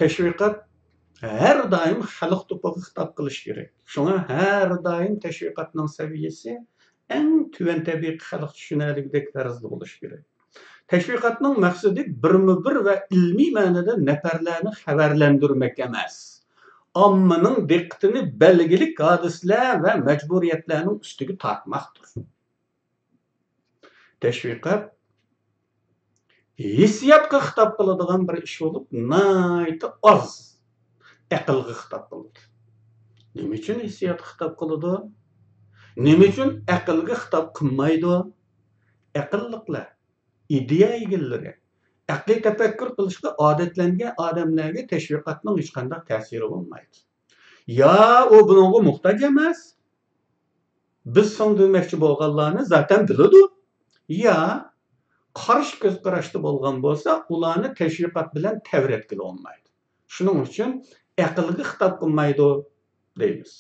تەشۋىقات ھەر دائىم خەلق توپىغا خىتاب قىلىش كېرەك. شۇڭا ھەر دائىم تەشۋىقاتنىڭ سەۋىيەسى ئەڭ تۆۋەن تەبىقە خەلق چۈشىنەلىگۈدەك تەرزدە بولۇشى كېرەك. تەشۋىقاتنىڭ مەقسىتى بىرمۇبىر ۋە ئىلمىي مەنىدە نەپەرلەرنى خەۋەرلەندۈرمەك ئەمەس، ئاممىنىڭ دىققىتىنى بەلگىلىك ھادىسىلەر ۋە مەجبۇرىيەتلەرنىڭ ئۈستىگە تارتماقتۇر. تەشۋىقات ھېسسىياتقا خىتاب قىلىدىغان بىر ئىش بولۇپ، ناھايىتى ئاز ئەقىلگە خىتاب قىلىدۇ. نېمە ئۈچۈن ھېسسىياتقا خىتاب قىلىدۇ؟ نېمە ئۈچۈن ئەقىلگە خىتاب قىلمايدۇ؟ ئەقىللىقلار، ئىدىيە ئىگىلىرى، ئەقلىي تەپەككۇر قىلىشقا ئادەتلەنگەن ئادەملەرگە تەشۋىقاتنىڭ ھېچقانداق تەسىرى بولمايدۇ. يا ئۇ بۇنىڭغا موھتاج ئەمەس، بىز سىڭدۈرمەكچى بولغانلارنى زاتەن بىلىدۇ، يا قارشى كۆز قاراشتا بولغان بولسا، ئۇلارنى تەشۋىقات بىلەن تەۋرەتكىلى بولمايدۇ. شۇنىڭ ئۈچۈن ئەقىلگە خىتاب قىلمايدۇ دەيمىز.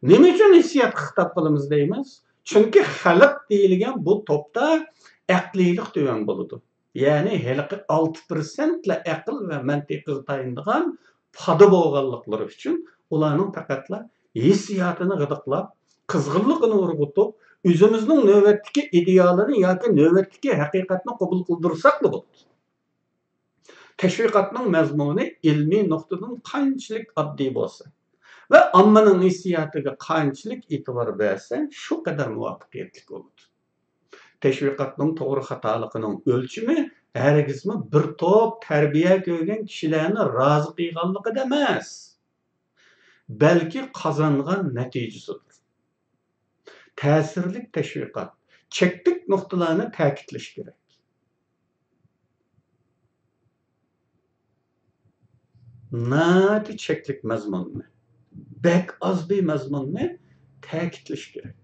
نېمە ئۈچۈن ھېسسىياتقا خىتاب قىلىمىز دەيمىز؟ چۈنكى خەلق دېيىلگەن بۇ توپتا ئەقلىيلىق تۆۋەن بولىدۇ. يەنى ھېلىقى ئالتە پىرسەنتلا ئەقىل ۋە مەنتىقىغا تايىنىدىغان پادا بولغانلىقلىرى ئۈچۈن ئۇلارنىڭ پەقەتلا ھېسسىياتىنى غىدىقلاپ، قىزغىنلىقىنى ئۇرغۇتۇپ، ئۆزىمىزنىڭ نۆۋەتتىكى ئىدېئالىنى ياكى نۆۋەتتىكى ھەقىقەتنى قوبۇل قىلدۇرساقلا بولىدۇ. تەشۋىقاتنىڭ مەزمۇنى ئىلمىي نۇقتىدىن قانچىلىك ئاددىي بولسا ۋە ئاممىنىڭ ھېسسىياتىغا قانچىلىك ئېتىبار بەرسە، شۇ قەدەر مۇۋەپپەقىيەتلىك بولىدۇ. تەشۋىقاتنىڭ توغرا خاتالىقىنىڭ ئۆلچىمى ھەرگىزمۇ بىر توپ تەربىيە كۆرگەن كىشىلەرنى رازى قىلغانلىقىدا ئەمەس، بەلكى قازانغان نەتىجىسىدۇر. تەسىرلىك تەشۋىقات، چەكلىك نۇقتىلارنى تەكىتلەش كېرەك. ناھايىتى چەكلىك مەزمۇننى، بەك ئاز بىر مەزمۇننى تەكىتلەش كېرەك.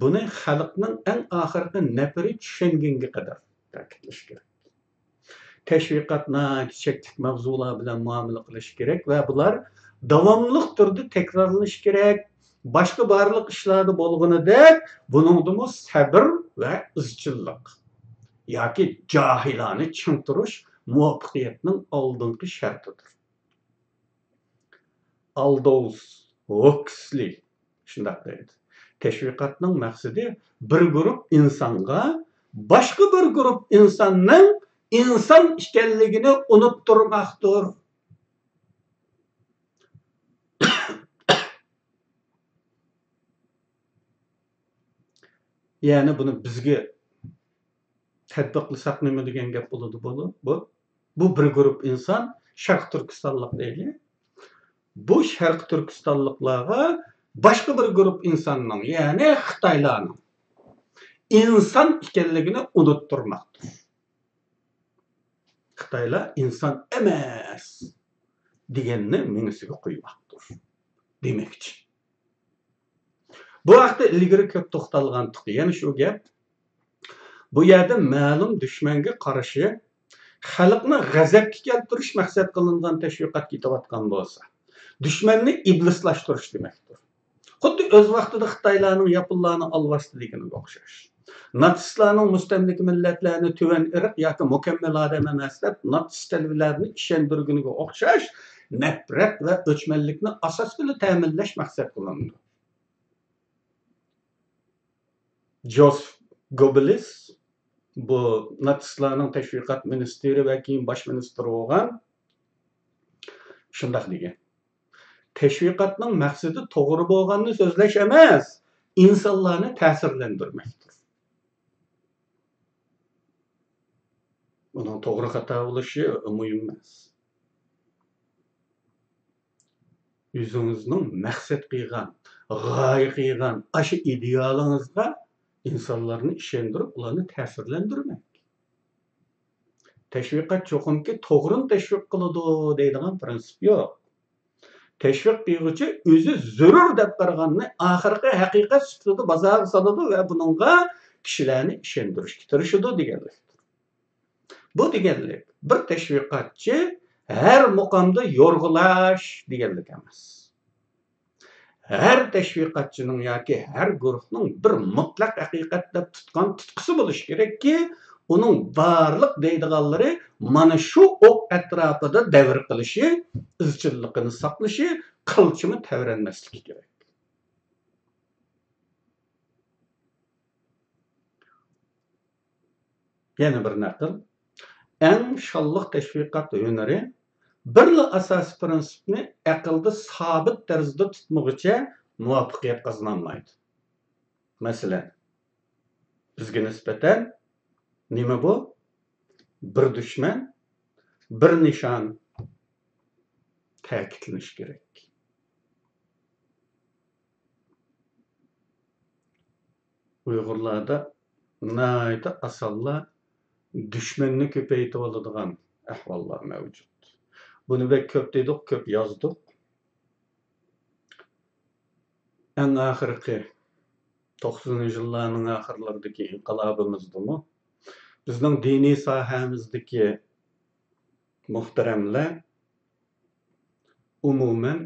بۇنى خەلقنىڭ ئەڭ ئاخىرقى نەپىرى چۈشەنگەنگە قەدەر تەكىتلەش كېرەك. تەشۋىقات ناھايىتى چەكلىك ماۋزۇلار بىلەن مۇئامىلە قىلىش كېرەك ۋە بۇلار داۋاملىق تۈردە تەكرارلىنىشى كېرەك. باشقا بارلىق ئىشلاردا بولغىنىدەك، بۇنىڭدىمۇ سەبىر ۋە ئىزچىللىق ياكى جاھىلانە چىڭ تۇرۇش مۇۋەپپەقىيەتنىڭ ئالدىنقى شەرتىدۇر. ئالدوس ھوكسلى شۇنداق دەيدۇ. تەشۋىقاتنىڭ مەقسىتى بىر گۇرۇپ ئىنسانغا باشقا بىر گۇرۇپ ئىنساننىڭ ئىنسان ئىكەنلىكىنى ئۇنتتۇرماقتۇر. يەنى بۇنى بىزگە تەتبىقلىساق نېمە دېگەن گەپ بولىدۇ بۇ؟ بۇ، بۇ بىر گۇرۇپ ئىنسان، شەرقىي تۈركىستانلىق دەيلى. بۇ شەرقىي تۈركىستانلىقلارغا باشقا بىر گۇرۇپ ئىنساننىڭ، يەنى خىتايلارنىڭ ئىنسان ئىكەنلىكىنى ئۇنتتۇرماقتۇر. خىتايلار ئىنسان ئەمەس دېگەننى مېڭىسىگە قويماقتۇر دېمەكچى. بۇ ھەقتە ئىلگىرى كۆپ توختالغانتۇق. يەنە شۇ گەپ. بۇ يەردە مەلۇم دۈشمەنگە قارشى خەلقنى غەزەپكە كەلتۈرۈش مەقسەت قىلىنغان تەشۋىقات كېتىۋاتقان بولسا، دۈشمەننى ئىبلىسلاشتۇرۇش دېمەكتۇر. خۇددى ئۆز ۋاقتىدا خىتايلارنىڭ ياپونلارنى ئالۋاستى دېگىنىگە ئوخشاش. ناتسىستلارنىڭ مۇستەملىكە مىللەتلەرنى تۆۋەن ئىرق ياكى مۇكەممەل ئادەم ئەمەس دەپ ناتسىست تەلۋىلەرنى ئىشەندۈرگىنىگە ئوخشاش نەپرەت ۋە ئۆچمەنلىكنى ئاساس بىلەن تەمىنلەش مەقسەت قىلىنىدۇ. جوزېف گوببېلىس، بۇ ناتسىستلارنىڭ تەشۋىقات مىنىستىرى ۋە كېيىن باش مىنىستىر بولغان، شۇنداق دېگەن. تەشۋىقاتنىڭ مەقسىتى توغرا بولغاننى سۆزلەش ئەمەس، ئىنسانلارنى تەسىرلەندۈرمەكتۇر. ئۇنىڭ توغرا خاتا بولۇشى مۇھىم ئەمەس. ئۆزىڭىزنىڭ مەقسەت قىلغان، غايە قىلغان ئاشۇ ئىدېئالىڭىزغا ئىنسانلارنى ئىشەندۈرۈپ، ئۇلارنى تەسىرلەندۈرمەڭ. تەشۋىقات چوقۇمكى توغرىنى تەشۋىق قىلىدۇ دەيدىغان پىرىنسىپ يوق. تەشۋىق قىلغۇچى ئۆزى زۆرۈر دەپ قارىغاننى ئاخىرقى ھەقىقەت سۈپىتىدە بازارغا سالىدۇ ۋە بۇنىڭغا كىشىلەرنى ئىشەندۈرۈشكە تىرىشىدۇ دېگەنلىكتۇر. بۇ دېگەنلىك، بىر تەشۋىقاتچى ھەر مۇقامدا يورغىلاش دېگەنلىك ئەمەس. ھەر تەشۋىقاتچىنىڭ ياكى ھەر گۇرۇھنىڭ بىر مۇتلەق ھەقىقەت دەپ تۇتقان تۇتقىسى بولۇشى كېرەككى، ئۇنىڭ بارلىق دەيدىغانلىرى مانا شۇ ئوق ئەتراپىدا دەۋر قىلىشى، ئىزچىللىقىنى ساقلىشى، قىلچىمۇ تەۋرەنمەسلىكى كېرەك. يەنە بىر نەقىل. ئەڭ شانلىق تەشۋىقات ھۈنىرى بىرلا ئاساسىي پىرىنسىپنى ئەقىلدە سابىت تەرزدە تۇتمىغۇچە مۇۋەپپەقىيەت قازىنالمايدۇ. مەسىلەن، بىزگە نىسبەتەن نېمە بۇ؟ بىر دۈشمەن، بىر نىشان تەكىتلىنىشى كېرەك. ئۇيغۇرلاردا ناھايىتى ئاسانلا دۈشمەننى كۆپەيتىۋالىدىغان ئەھۋاللار مەۋجۇت. بۇنى بەك كۆپ دېدۇق، كۆپ يازدۇق. ئەڭ ئاخىرقى توقسىنىنچى يىللارنىڭ ئاخىرلىرىدىكى ئىنقىلابىمىزدىمۇ بىزنىڭ دىنىي ساھەمىزدىكى مۇھتەرەملەر ئومۇمەن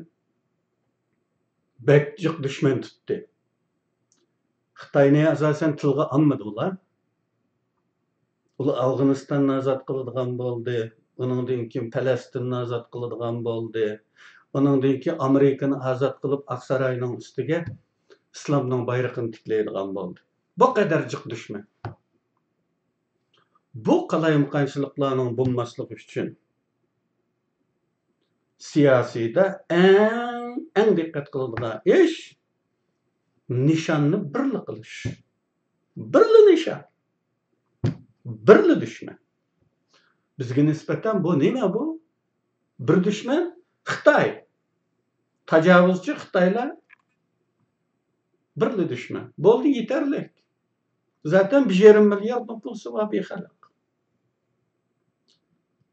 بەك جىق دۈشمەن تۇتتى. خىتاينى ئاساسەن تىلغا ئالمىدى ئۇلار. ئۇلار ئافغانىستاننى ئازاد قىلىدىغان بولدى. ئۇنىڭدىن كېيىن پەلەستىننى ئازاد قىلىدىغان بولدى. ئۇنىڭدىن كېيىن ئامېرىكىنى ئازاد قىلىپ، ئاقساراينىڭ ئۈستىگە ئىسلامنىڭ بايرىقىنى تىكلەيدىغان بولدى. بۇ قەدەر جىق دۈشمەن. بۇ قالايمىقانچىلىقلارنىڭ بولماسلىقى ئۈچۈن سىياسىيدا ئەڭ، ئەڭ دىققەت قىلىدىغان ئىش نىشاننى بىرلا قىلىش. بىرلا نىشان. بىرلا دۈشمەن. بىزگە نىسبەتەن بۇ نېمە بۇ؟ بىر دۈشمەن خىتاي. تاجاۋۇزچى خىتايلار بىرلا دۈشمەن. بولدى، يېتەرلىك. زاتەن بىر يېرىم مىليارد نوپۇسى بار بىر خەلق.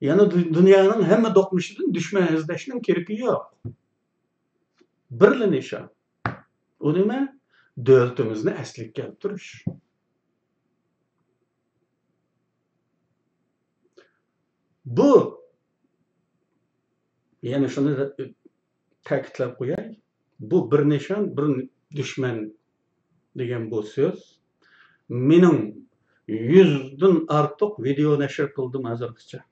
يەنە دۇ-، دۇنيانىڭ ھەممە دوقمۇشىدىن دۈشمەن ئىزدەشنىڭ كېرىكى يوق. بىرلا نىشان. ئۇ نېمە؟ دۆلىتىمىزنى ئەسلىگە كەلتۈرۈش. بۇ، يەنە شۇنى تەكىتلەپ قوياي، بۇ بىر نىشان، بىر دۈشمەن دېگەن بۇ سۆز. مېنىڭ يۈزدىن ئارتۇق ۋىدېئو نەشر قىلدىم ھازىرغىچە.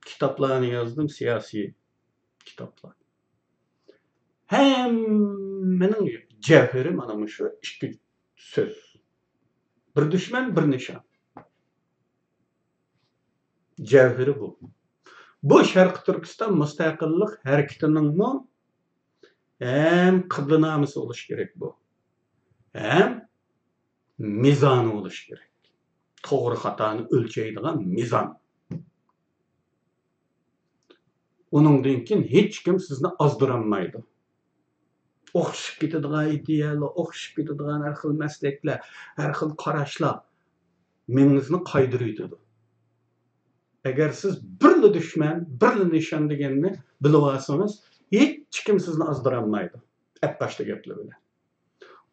كىتابلارنى يازدىم، سىياسىي كىتابلار. ھەممىنىڭ جەۋھىرى مانا مۇشۇ ئىككى سۆز. بىر دۈشمەن، بىر نىشان. جەۋھىرى بۇ. بۇ شەرقىي تۈركىستان مۇستەقىللىق ھەرىكىتىنىڭمۇ ھەم قىبلىنامىسى بولۇشى كېرەك بۇ. ھەم مىزانى بولۇشى كېرەك. توغرا خاتانى ئۆلچەيدىغان مىزان. ئۇنىڭدىن كېيىن ھېچكىم سىزنى ئازدۇرالمايدۇ. ئوخشىشىپ كېتىدىغان ئىدىيەلەر، ئوخشىشىپ كېتىدىغان ھەر خىل مەسلەكلەر، ھەر خىل قاراشلار مېڭىڭىزنى قايدۇرۇۋېتىدۇ. ئەگەر سىز بىرلا دۈشمەن، بىرلا نىشان دېگەننى بىلىۋالسىڭىز، ھېچكىم سىزنى ئازدۇرالمايدۇ. ئەپباشتا گەپلەر بىلەن.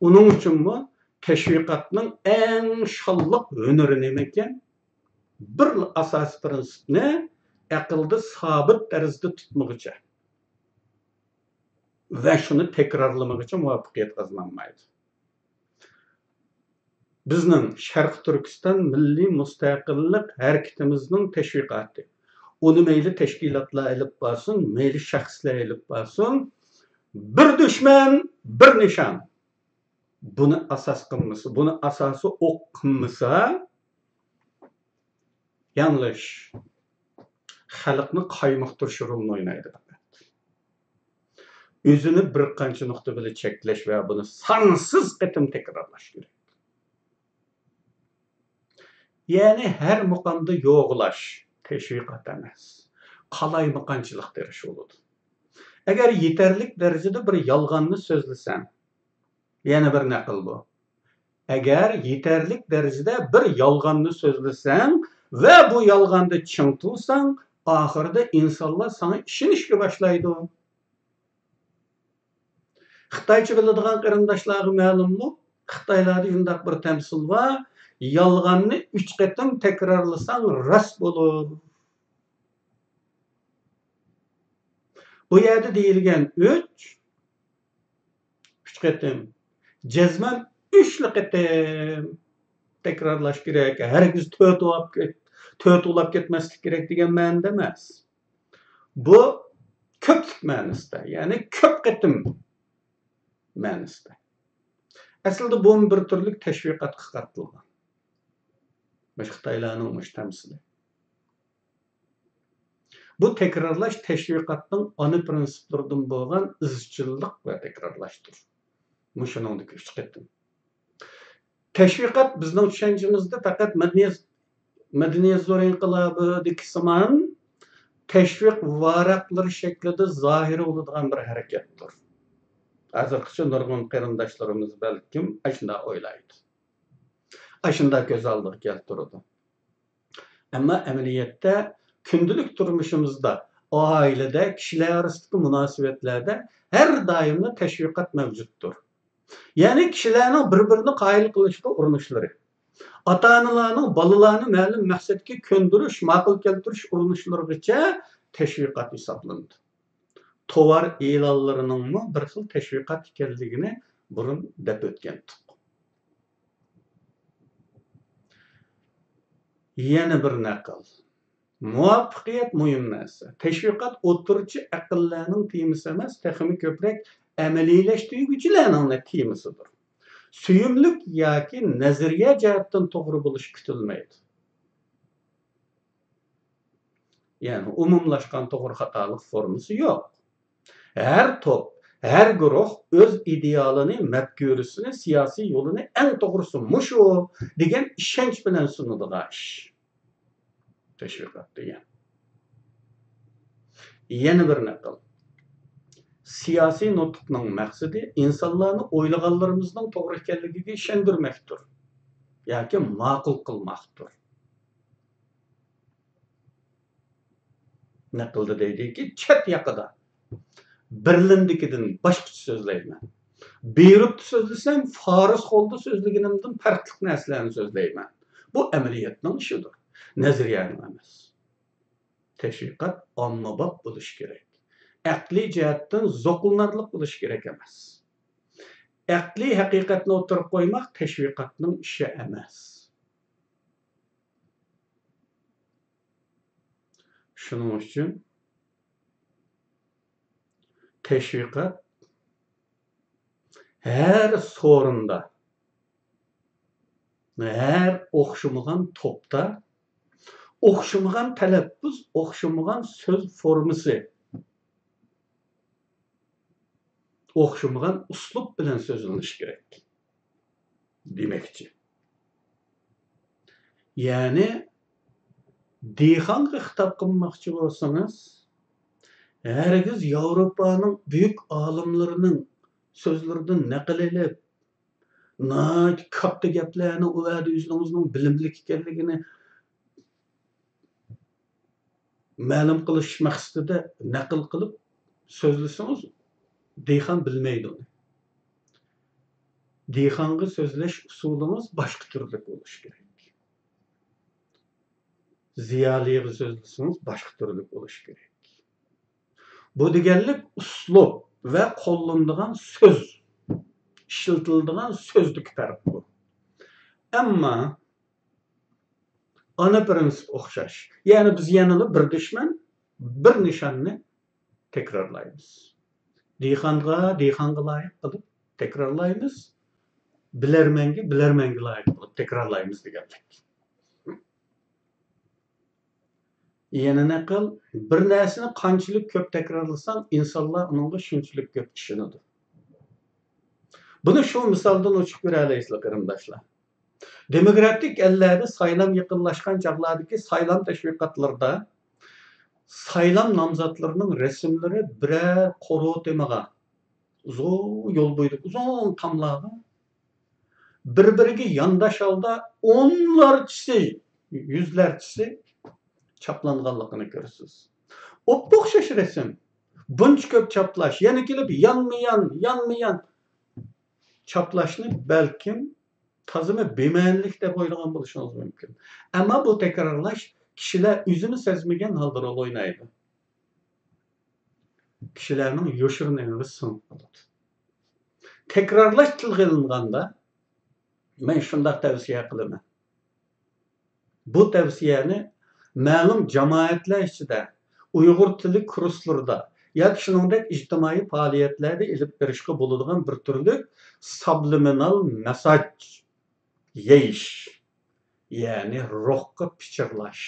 ئۇنىڭ ئۈچۈنمۇ تەشۋىقاتنىڭ ئەڭ شانلىق ھۈنىرى نېمىكەن؟ بىر ئاساسىي پىرىنسىپنى ئەقىلدە سابىت تەرزدە تۇتمىغۇچە ۋە شۇنى تەكرارلىمىغۇچە مۇۋەپپەقىيەت قازىنالمايدۇ. بىزنىڭ شەرقىي تۈركىستان مىللىي مۇستەقىللىق ھەرىكىتىمىزنىڭ تەشۋىقاتى. ئۇنى مەيلى تەشكىلاتلار ئېلىپ بارسۇن، مەيلى شەخسلەر ئېلىپ بارسۇن، بىر دۈشمەن، بىر نىشان. بۇنى ئاساس قىلمىسا، بۇنى ئاساسىي ئوق قىلمىسا، ياڭلىش. خەلقنى قايمۇقتۇرۇش رولىنى ئوينايدۇ پەقەت. ئۆزىنى بىر قانچە نۇقتا بىلەن چەكلەش ۋە بۇنى سانسىز قېتىم تەكرارلاش كېرەك. يەنى ھەر مۇقامدا يوغىلاش، تەشۋىقات ئەمەس، قالايمىقانچىلىق دېيىش بولىدۇ. ئەگەر يېتەرلىك دەرىجىدە بىر يالغاننى سۆزلىسەڭ، يەنە بىر نەقىل بۇ. ئەگەر يېتەرلىك دەرىجىدە بىر يالغاننى سۆزلىسەڭ ۋە بۇ يالغاندا چىڭ تۇرساڭ، ئاخىرىدا ئىنسانلار ساڭا ئىشىنىشكە باشلايدۇ. خىتايچە بىلىدىغان قېرىنداشلارغا مەلۇملۇق، خىتايلاردا شۇنداق بىر تەمسىل بار، يالغاننى ئۈچ قېتىم تەكرارلىساڭ راست بولۇر. بۇ يەردە دېيىلگەن ئۈچ، ئۈچ قېتىم، جەزمەن ئۈچلا قېتىم تەكرارلاش كېرەك، ھەرگىز تۆت ئۇلاپ كەت-، تۆت ئۇلاپ كەتمەسلىك كېرەك دېگەن مەنىدە ئەمەس. بۇ كۆپلۈك مەنىسىدە، يەنى كۆپ قېتىم مەنىسىدە. ئەسلىدە بۇمۇ بىر تۈرلۈك تەشۋىقاتقا قارىتىلغان. مۇشۇ خىتايلارنىڭ مۇشۇ تەمسىلى. بۇ تەكرارلاش تەشۋىقاتنىڭ ئانا پىرىنسىپلىرىدىن بولغان ئىزچىللىق ۋە تەكرارلاشتۇر. مۇشۇنىڭدىكى ئۈچ قېتىم. تەشۋىقات بىزنىڭ چۈشەنچىمىزدە پەقەت مەدەنىيەت، مەدەنىيەت زور ئىنقىلابىدىكىسىمان تەشۋىق ۋاراقلىرى شەكلىدە زاھىر بولىدىغان بىر ھەرىكەتتۇر. ھازىرغىچە نۇرغۇن قېرىنداشلىرىمىز بەلكىم ئاشۇنداق ئويلايدۇ. ئاشۇنداق كۆز ئالدىغا كەلتۈرىدۇ. ئەمما ئەمەلىيەتتە كۈندىلىك تۇرمۇشىمىزدا، ئائىلىدە، كىشىلەر ئارىسىدىكى مۇناسىۋەتلەردە ھەر دائىملا تەشۋىقات مەۋجۇتتۇر. يەنى كىشىلەرنىڭ بىر-بىرىنى قايىل قىلىشقا ئۇرۇنۇشلىرى، ئاتا-ئانىلارنىڭ بالىلارنى مەلۇم مەقسەتكە كۆندۈرۈش، ماقۇل كەلتۈرۈش ئۇرۇنۇشلىرىغىچە تەشۋىقات ھېسابلىنىدۇ. توۋار ئېلانلىرىنىڭمۇ بىر خىل تەشۋىقات ئىكەنلىكىنى بۇرۇن دەپ ئۆتكەنتۇق. يەنە بىر نەقىل. مۇۋەپپەقىيەت مۇھىم نەرسە. تەشۋىقات ئوتتۇرىچە ئەقىللەرنىڭ تېمىسى ئەمەس، تېخىمۇ كۆپرەك ئەمەلىيلەشتۈرگۈچىلەرنىڭ تېمىسىدۇر. سۆيۈملۈك ياكى نەزەرىيە جەھەتتىن توغرا بولۇشى كۈتۈلمەيدۇ. يەنى ئومۇملاشقان توغرا خاتالىق فورمىسى يوق. ھەر توپ، ھەر گۇرۇھ ئۆز ئىدېئالىنى، مەپكۇرىسىنى، سىياسىي يولىنى ئەڭ توغرىسى مۇشۇ دېگەن ئىشەنچ بىلەن سۇنىدىغان ئىش. تەشۋىقات دېگەن. يەنە بىر نەقىل. سىياسىي نۇتۇقنىڭ مەقسىتى ئىنسانلارنى ئويلىغانلىرىمىزنىڭ توغرا ئىكەنلىكىگە ئىشەندۈرمەكتۇر ياكى ماقۇل قىلماقتۇر. نەقىلدە دەيدۇكى، چەت ياقىدا بېرلىندىكىدىن باشقىچە سۆزلەيمەن. بېيرۇتتا سۆزلىسەم، فارس قولىدا سۆزلىگىنىمدىن پەرقلىق نەرسىلەرنى سۆزلەيمەن. بۇ ئەمەلىيەتنىڭ ئىشىدۇر، نەزەرىيەنىڭ ئەمەس. تەشۋىقات ئاممىباب بولۇشى كېرەك. ئەقلىي جەھەتتىن زوقلىنارلىق بولۇشى كېرەك ئەمەس. ئەقلىي ھەقىقەتنى ئوتتۇرىغا قويماق تەشۋىقاتنىڭ ئىشى ئەمەس. شۇنىڭ ئۈچۈن تەشۋىقات ھەر سورۇندا، ھەر ئوخشىمىغان توپتا، ئوخشىمىغان تەلەپپۇز، ئوخشىمىغان سۆز فورمىسى، ئوخشىمىغان ئۇسلۇب بىلەن سۆزلىنىشى كېرەك دېمەكچى. يەنى دېھقانغا خىتاب قىلماقچى بولسىڭىز، ھەرگىز ياۋروپانىڭ بۈيۈك ئالىملىرىنىڭ سۆزلىرىدىن نەقىل ئېلىپ، ناھايىتى كاتتا گەپلەرنى ئۇ يەردە ئۆزىڭىزنىڭ بىلىملىك ئىكەنلىكىنى مەلۇم قىلىش مەقسىتىدە نەقىل قىلىپ سۆزلىسىڭىز، دېھقان بىلمەيدۇ ئۇنى. دېھقانغا سۆزلەش ئۇسۇلىڭىز باشقا تۈرلۈك بولۇشى كېرەك. زىيالىيغا سۆزلىسىڭىز، باشقا تۈرلۈك بولۇشى كېرەك. بۇ دېگەنلىك ئۇسلۇب ۋە قوللىنىدىغان سۆز، ئىشلىتىلىدىغان سۆزدىكى پەرق بۇ. ئەمما ئانا پىرىنسىپ ئوخشاش. يەنى بىز يەنىلا بىر دۈشمەن، بىر نىشاننى تەكرارلايمىز. دېھقانغا، دېھقانغا لايىق قىلىپ تەكرارلايمىز. بىلەرمەنگە، بىلەرمەنگە لايىق قىلىپ تەكرارلايمىز دېگەنلىك. يەنە نەقىل، بىر نەرسىنى قانچىلىك كۆپ تەكرارلىساڭ، ئىنسانلار ئۇنىڭغا شۇنچىلىك كۆپ ئىشىنىدۇ. بۇنى شۇ مىسالدىن ئوچۇق كۆرەلەيسىلەر، قېرىنداشلار. دېموكراتىك ئەللەردە سايلام يېقىنلاشقان چاغلاردىكى سايلام تەشۋىقاتلىرىدا سايلام نامزاتلىرىنىڭ رەسىملىرى بىرەر قورۇ تېمىغا، ئۇزۇن يول بويىدىكى ئۇزۇن تاملارغا بىر-بىرىگە يانداش ھالدا ئونلارچىسى، يۈزلەرچىسى چاپلانغانلىقىنى كۆرىسىز. ئوپئوخشاش رەسىم. بۇنچە كۆپ چاپلاش، يەنە كېلىپ يانمۇ يان، يانمۇ يان چاپلاشنى بەلكىم تازىمۇ بىمەنىلىك دەپ ئويلىغان بولۇشىڭىز مۇمكىن. ئەمما بۇ تەكرارلاش كىشىلەر ئۆزىمۇ سەزمىگەن ھالدا رول ئوينايدۇ. كىشىلەرنىڭ يوشۇرۇن ئېڭىغا سىڭىپ قالىدۇ. تەكرارلاش تىلغا ئېلىنغاندا، مەن شۇنداق تەۋسىيە قىلىمەن. بۇ تەۋسىيەنى مەلۇم جامائەتلەر ئىچىدە، ئۇيغۇر تىلى كۇرسلىرىدا ياكى شۇنىڭدەك ئىجتىمائىي پائالىيەتلەردە ئېلىپ بېرىشقا بولىدىغان بىر تۈرلۈك سابلىمىنال مەسساژ، يەيش، يەنى روھقا پىچىرلاش،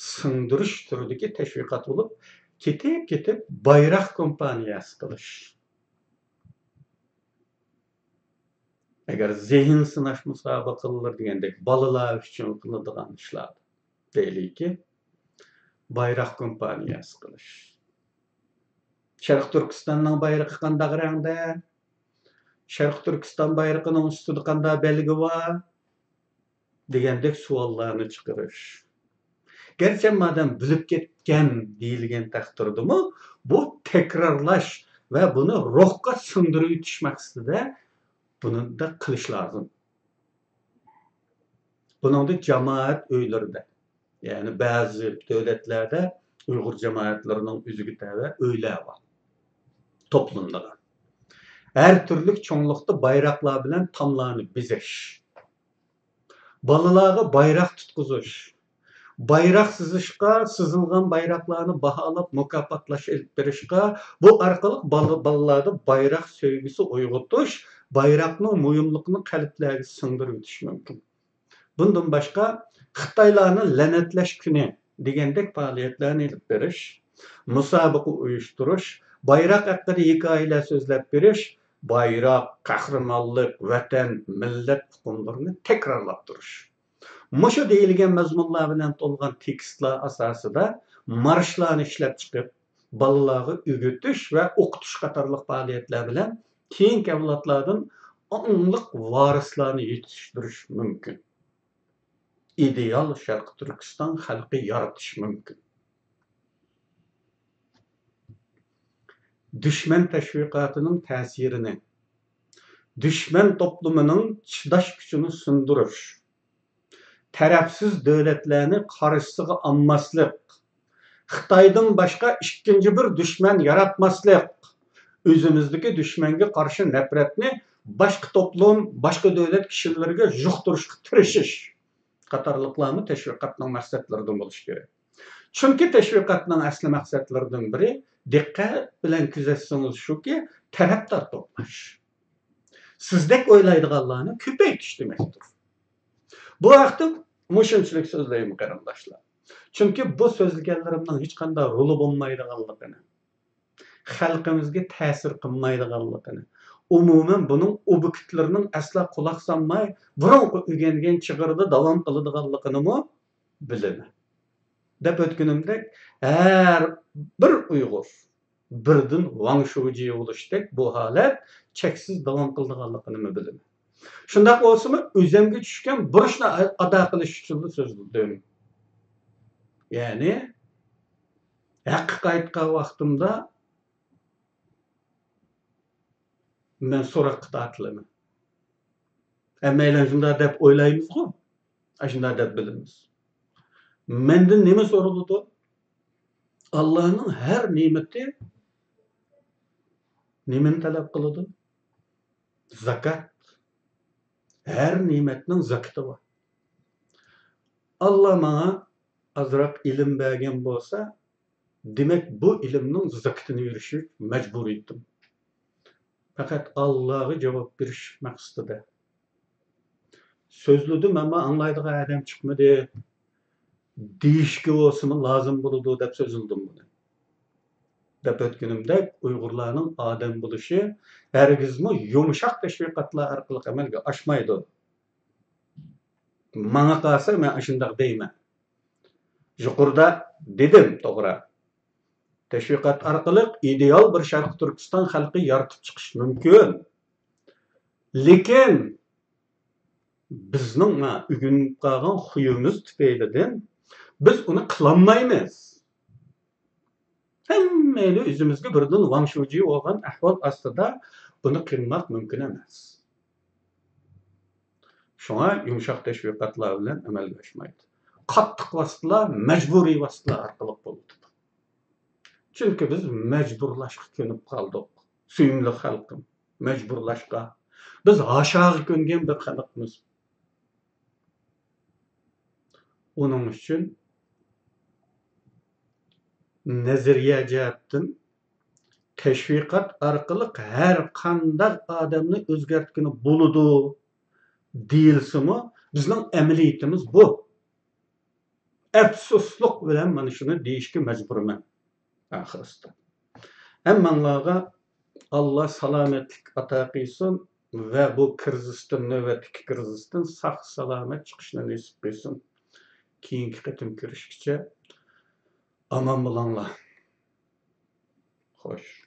سىڭدۈرۈش تۈرىدىكى تەشۋىقات بولۇپ، كېتىپ-كېتىپ بايراق كومپانىيەسى قىلىش. ئەگەر زېھىن سىناش مۇسابىقىلىرى دېگەندەك بالىلار ئۈچۈن قىلىدىغان ئىشلار دەيلىكى، بايراق كومپانىيەسى قىلىش. شەرقىي تۈركىستاننىڭ بايرىقى قانداق رەڭدە؟ شەرقىي تۈركىستان بايرىقىنىڭ ئۈستىدە قانداق بەلگە بار؟ دېگەندەك سوئاللارنى چىقىرىش. گەرچە مادەم بىلىپ كەتكەن دېيىلگەن تەقدىردىمۇ، بۇ تەكرارلاش ۋە بۇنى روھقا سىڭدۈرۈۋېتىش مەقسىتىدە بۇنى قىلىش لازىم. بۇنىڭدا جامائەت ئۆيلىرىدە، يەنى بەزى دۆلەتلەردە ئۇيغۇر جامائەتلىرىنىڭ ئۆزىگە تەۋە ئۆيلەر بار، توپلىنىدىغان. ھەر تۈرلۈك چوڭلۇقتا بايراقلار بىلەن تاملارنى بېزەش. بالىلارغا بايراق تۇتقۇزۇش، بايراق سىزىشقا، سىزىلغان بايراقلارنى باھالاپ مۇكاپاتلاش ئېلىپ بېرىشقا، بۇ ئارقىلىق بالا-، بالىلاردا بايراق سۆيگۈسى ئويغىتىش، بايراقنىڭ مۇھىملىقىنى قەلبلەرگە سىڭدۈرۈۋېتىش مۇمكىن. بۇندىن باشقا، خىتايلارنى لەنەتلەش كۈنى دېگەندەك پائالىيەتلەرنى ئېلىپ بېرىش، مۇسابىقە ئۇيۇشتۇرۇش، بايراق ھەققىدە ھېكايىلەر سۆزلەپ بېرىش، بايراق، قەھرىمانلىق، ۋەتەن، مىللەت ئۇقۇملىرىنى تەكرارلاپ تۇرۇش. مۇشۇ دېيىلگەن مەزمۇنلار بىلەن تولغان تېكىستلار ئاساسىدا مارشلارنى ئىشلەپ چىقىپ، بالىلارغا ئۆگىتىش ۋە ئوقۇتۇش قاتارلىق پائالىيەتلەر بىلەن كېيىنكى ئەۋلادلاردىن ئاڭلىق ۋارىسلارنى يېتىشتۈرۈش مۇمكىن. ئىدېئال شەرقىي تۈركىستان خەلقى يارىتىش مۇمكىن. دۈشمەن تەشۋىقاتىنىڭ تەسىرىنى، دۈشمەن توپلىمىنىڭ چىداش كۈچىنى سۇندۇرۇش، تەرەپسىز دۆلەتلەرنى قارشىسىغا ئالماسلىق، خىتايدىن باشقا ئىككىنچى بىر دۈشمەن ياراتماسلىق، ئۆزىمىزدىكى دۈشمەنگە قارشى نەپرەتنى باشقا توپلۇم، باشقا دۆلەت كىشىلىرىگە يۇقتۇرۇشقا تىرىشىش قاتارلىقلارمۇ تەشۋىقاتنىڭ مەقسەتلىرىدىن بولۇشى كېرەك. چۈنكى تەشۋىقاتنىڭ ئەسلى مەقسەتلىرىدىن بىرى، دىققەت بىلەن كۆزەتسىڭىز، شۇكى، تەرەپدار توپلاش. سىزدەك ئويلايدىغانلارنى كۆپەيتىش دېمەكتۇر. بۇ ھەقتە مۇشۇنچىلىك سۆزلەيمەن، قېرىنداشلار. چۈنكى بۇ سۆزلىگەنلىرىمنىڭ ھېچقانداق رولى بولمايدىغانلىقىنى، خەلقىمىزگە تەسىر قىلمايدىغانلىقىنى، ئومۇمەن بۇنىڭ ئوبيېكتلىرىنىڭ ئەسلا قۇلاق سالماي، بۇرۇنقى ئۆگەنگەن چىغىرىدا داۋام قىلىدىغانلىقىنىمۇ بىلىمەن. دەپ ئۆتكىنىمدەك، ھەر بىر ئۇيغۇر بىردىن ۋاڭ شۇجى بولۇشتەك بۇ ھالەت چەكسىز داۋام قىلىدىغانلىقىنىمۇ بىلىمەن. شۇنداق بولسىمۇ، ئۆزۈمگە چۈشكەن بۇرچنى ئادا قىلىش ئۈچۈنلا سۆزلىدىم. يەنى، ھەققە قايتقان ۋاقتىمدا مەن سوراققا تارتىلىمەن. ھەممەيلەن شۇنداق دەپ ئويلايمىزغۇ؟ ئاشۇنداق دەپ بىلىمىز. مەندىن نېمە سورىلىدۇ؟ ئاللانىڭ ھەر نېمىتى نېمىنى تەلەپ قىلىدۇ؟ زاكات. ھەر نېمەتنىڭ زاكىتى بار. ئاللا ماڭا ئازراق ئىلىم بەرگەن بولسا، دېمەك، بۇ ئىلىمنىڭ زاكىتىنى بېرىشى مەجبۇرىيىتىم. پەقەت ئاللاغا جاۋاب بېرىش مەقسىتىدە سۆزلىدىم، ئەمما ئاڭلايدىغان ئادەم چىقمىدى. دېيىشكە بولسىمۇ لازىم بولىدۇ دەپ سۆزلىدىم بۇنى. دەپ ئۆتكىنىمدەك، ئۇيغۇرلارنىڭ ئادەم بولۇشى ھەرگىزمۇ يۇمشاق تەشۋىقاتلار ئارقىلىق ئەمەلگە ئاشمايدۇ. ماڭا قالسا، مەن ئاشۇنداق دەيمەن. يۇقىرىدا دېدىم، توغرا. تەشۋىقات ئارقىلىق ئىدېئال بىر شەرقىي تۈركىستان خەلقى يارىتىپ چىقىش مۇمكىن. لېكىن بىزنىڭ، ھە، ئۆگىنىپ قالغان خۇيىمىز تۈپەيلىدىن بىز ئۇنى قىلالمايمىز. ھەممەيلى ئۆزىمىزگە بىردىن ۋاڭ شۇجى بولغان ئەھۋال ئاستىدا بۇنى قىلماق مۇمكىن ئەمەس. شۇڭا يۇمشاق تەشۋىقاتلار بىلەن ئەمەلگە ئاشمايدۇ. قاتتىق ۋاسىتىلەر، مەجبۇرىي ۋاسىتىلەر ئارقىلىق بولىدۇ. چۈنكى بىز مەجبۇرلاشقا كۆنۈپ قالدۇق. سۆيۈملۈك خەلقىم، مەجبۇرلاشقا. بىز ھاشاغا كۆنگەن بىر خەلقمىز. ئۇنىڭ ئۈچۈن نەزەرىيە جەھەتتىن تەشۋىقات ئارقىلىق ھەر قانداق ئادەمنى ئۆزگەرتكىلى بولىدۇ دېيىلسىمۇ، بىزنىڭ ئەمەلىيىتىمىز بۇ. ئەپسۇسلۇق بىلەن مانا شۇنى دېيىشكە مەجبۇرمەن ئاخىرسىدا. ھەممەڭلارغا ئاللا سالامەتلىك ئاتا قىلسۇن ۋە بۇ كىرىزىستىن، نۆۋەتتىكى كىرىزىستىن ساق-سالامەت چىقىشنى نېسىپ قىلسۇن. كېيىنكى قېتىم كۆرۈشكىچە ئامان بولۇڭلار. خوش.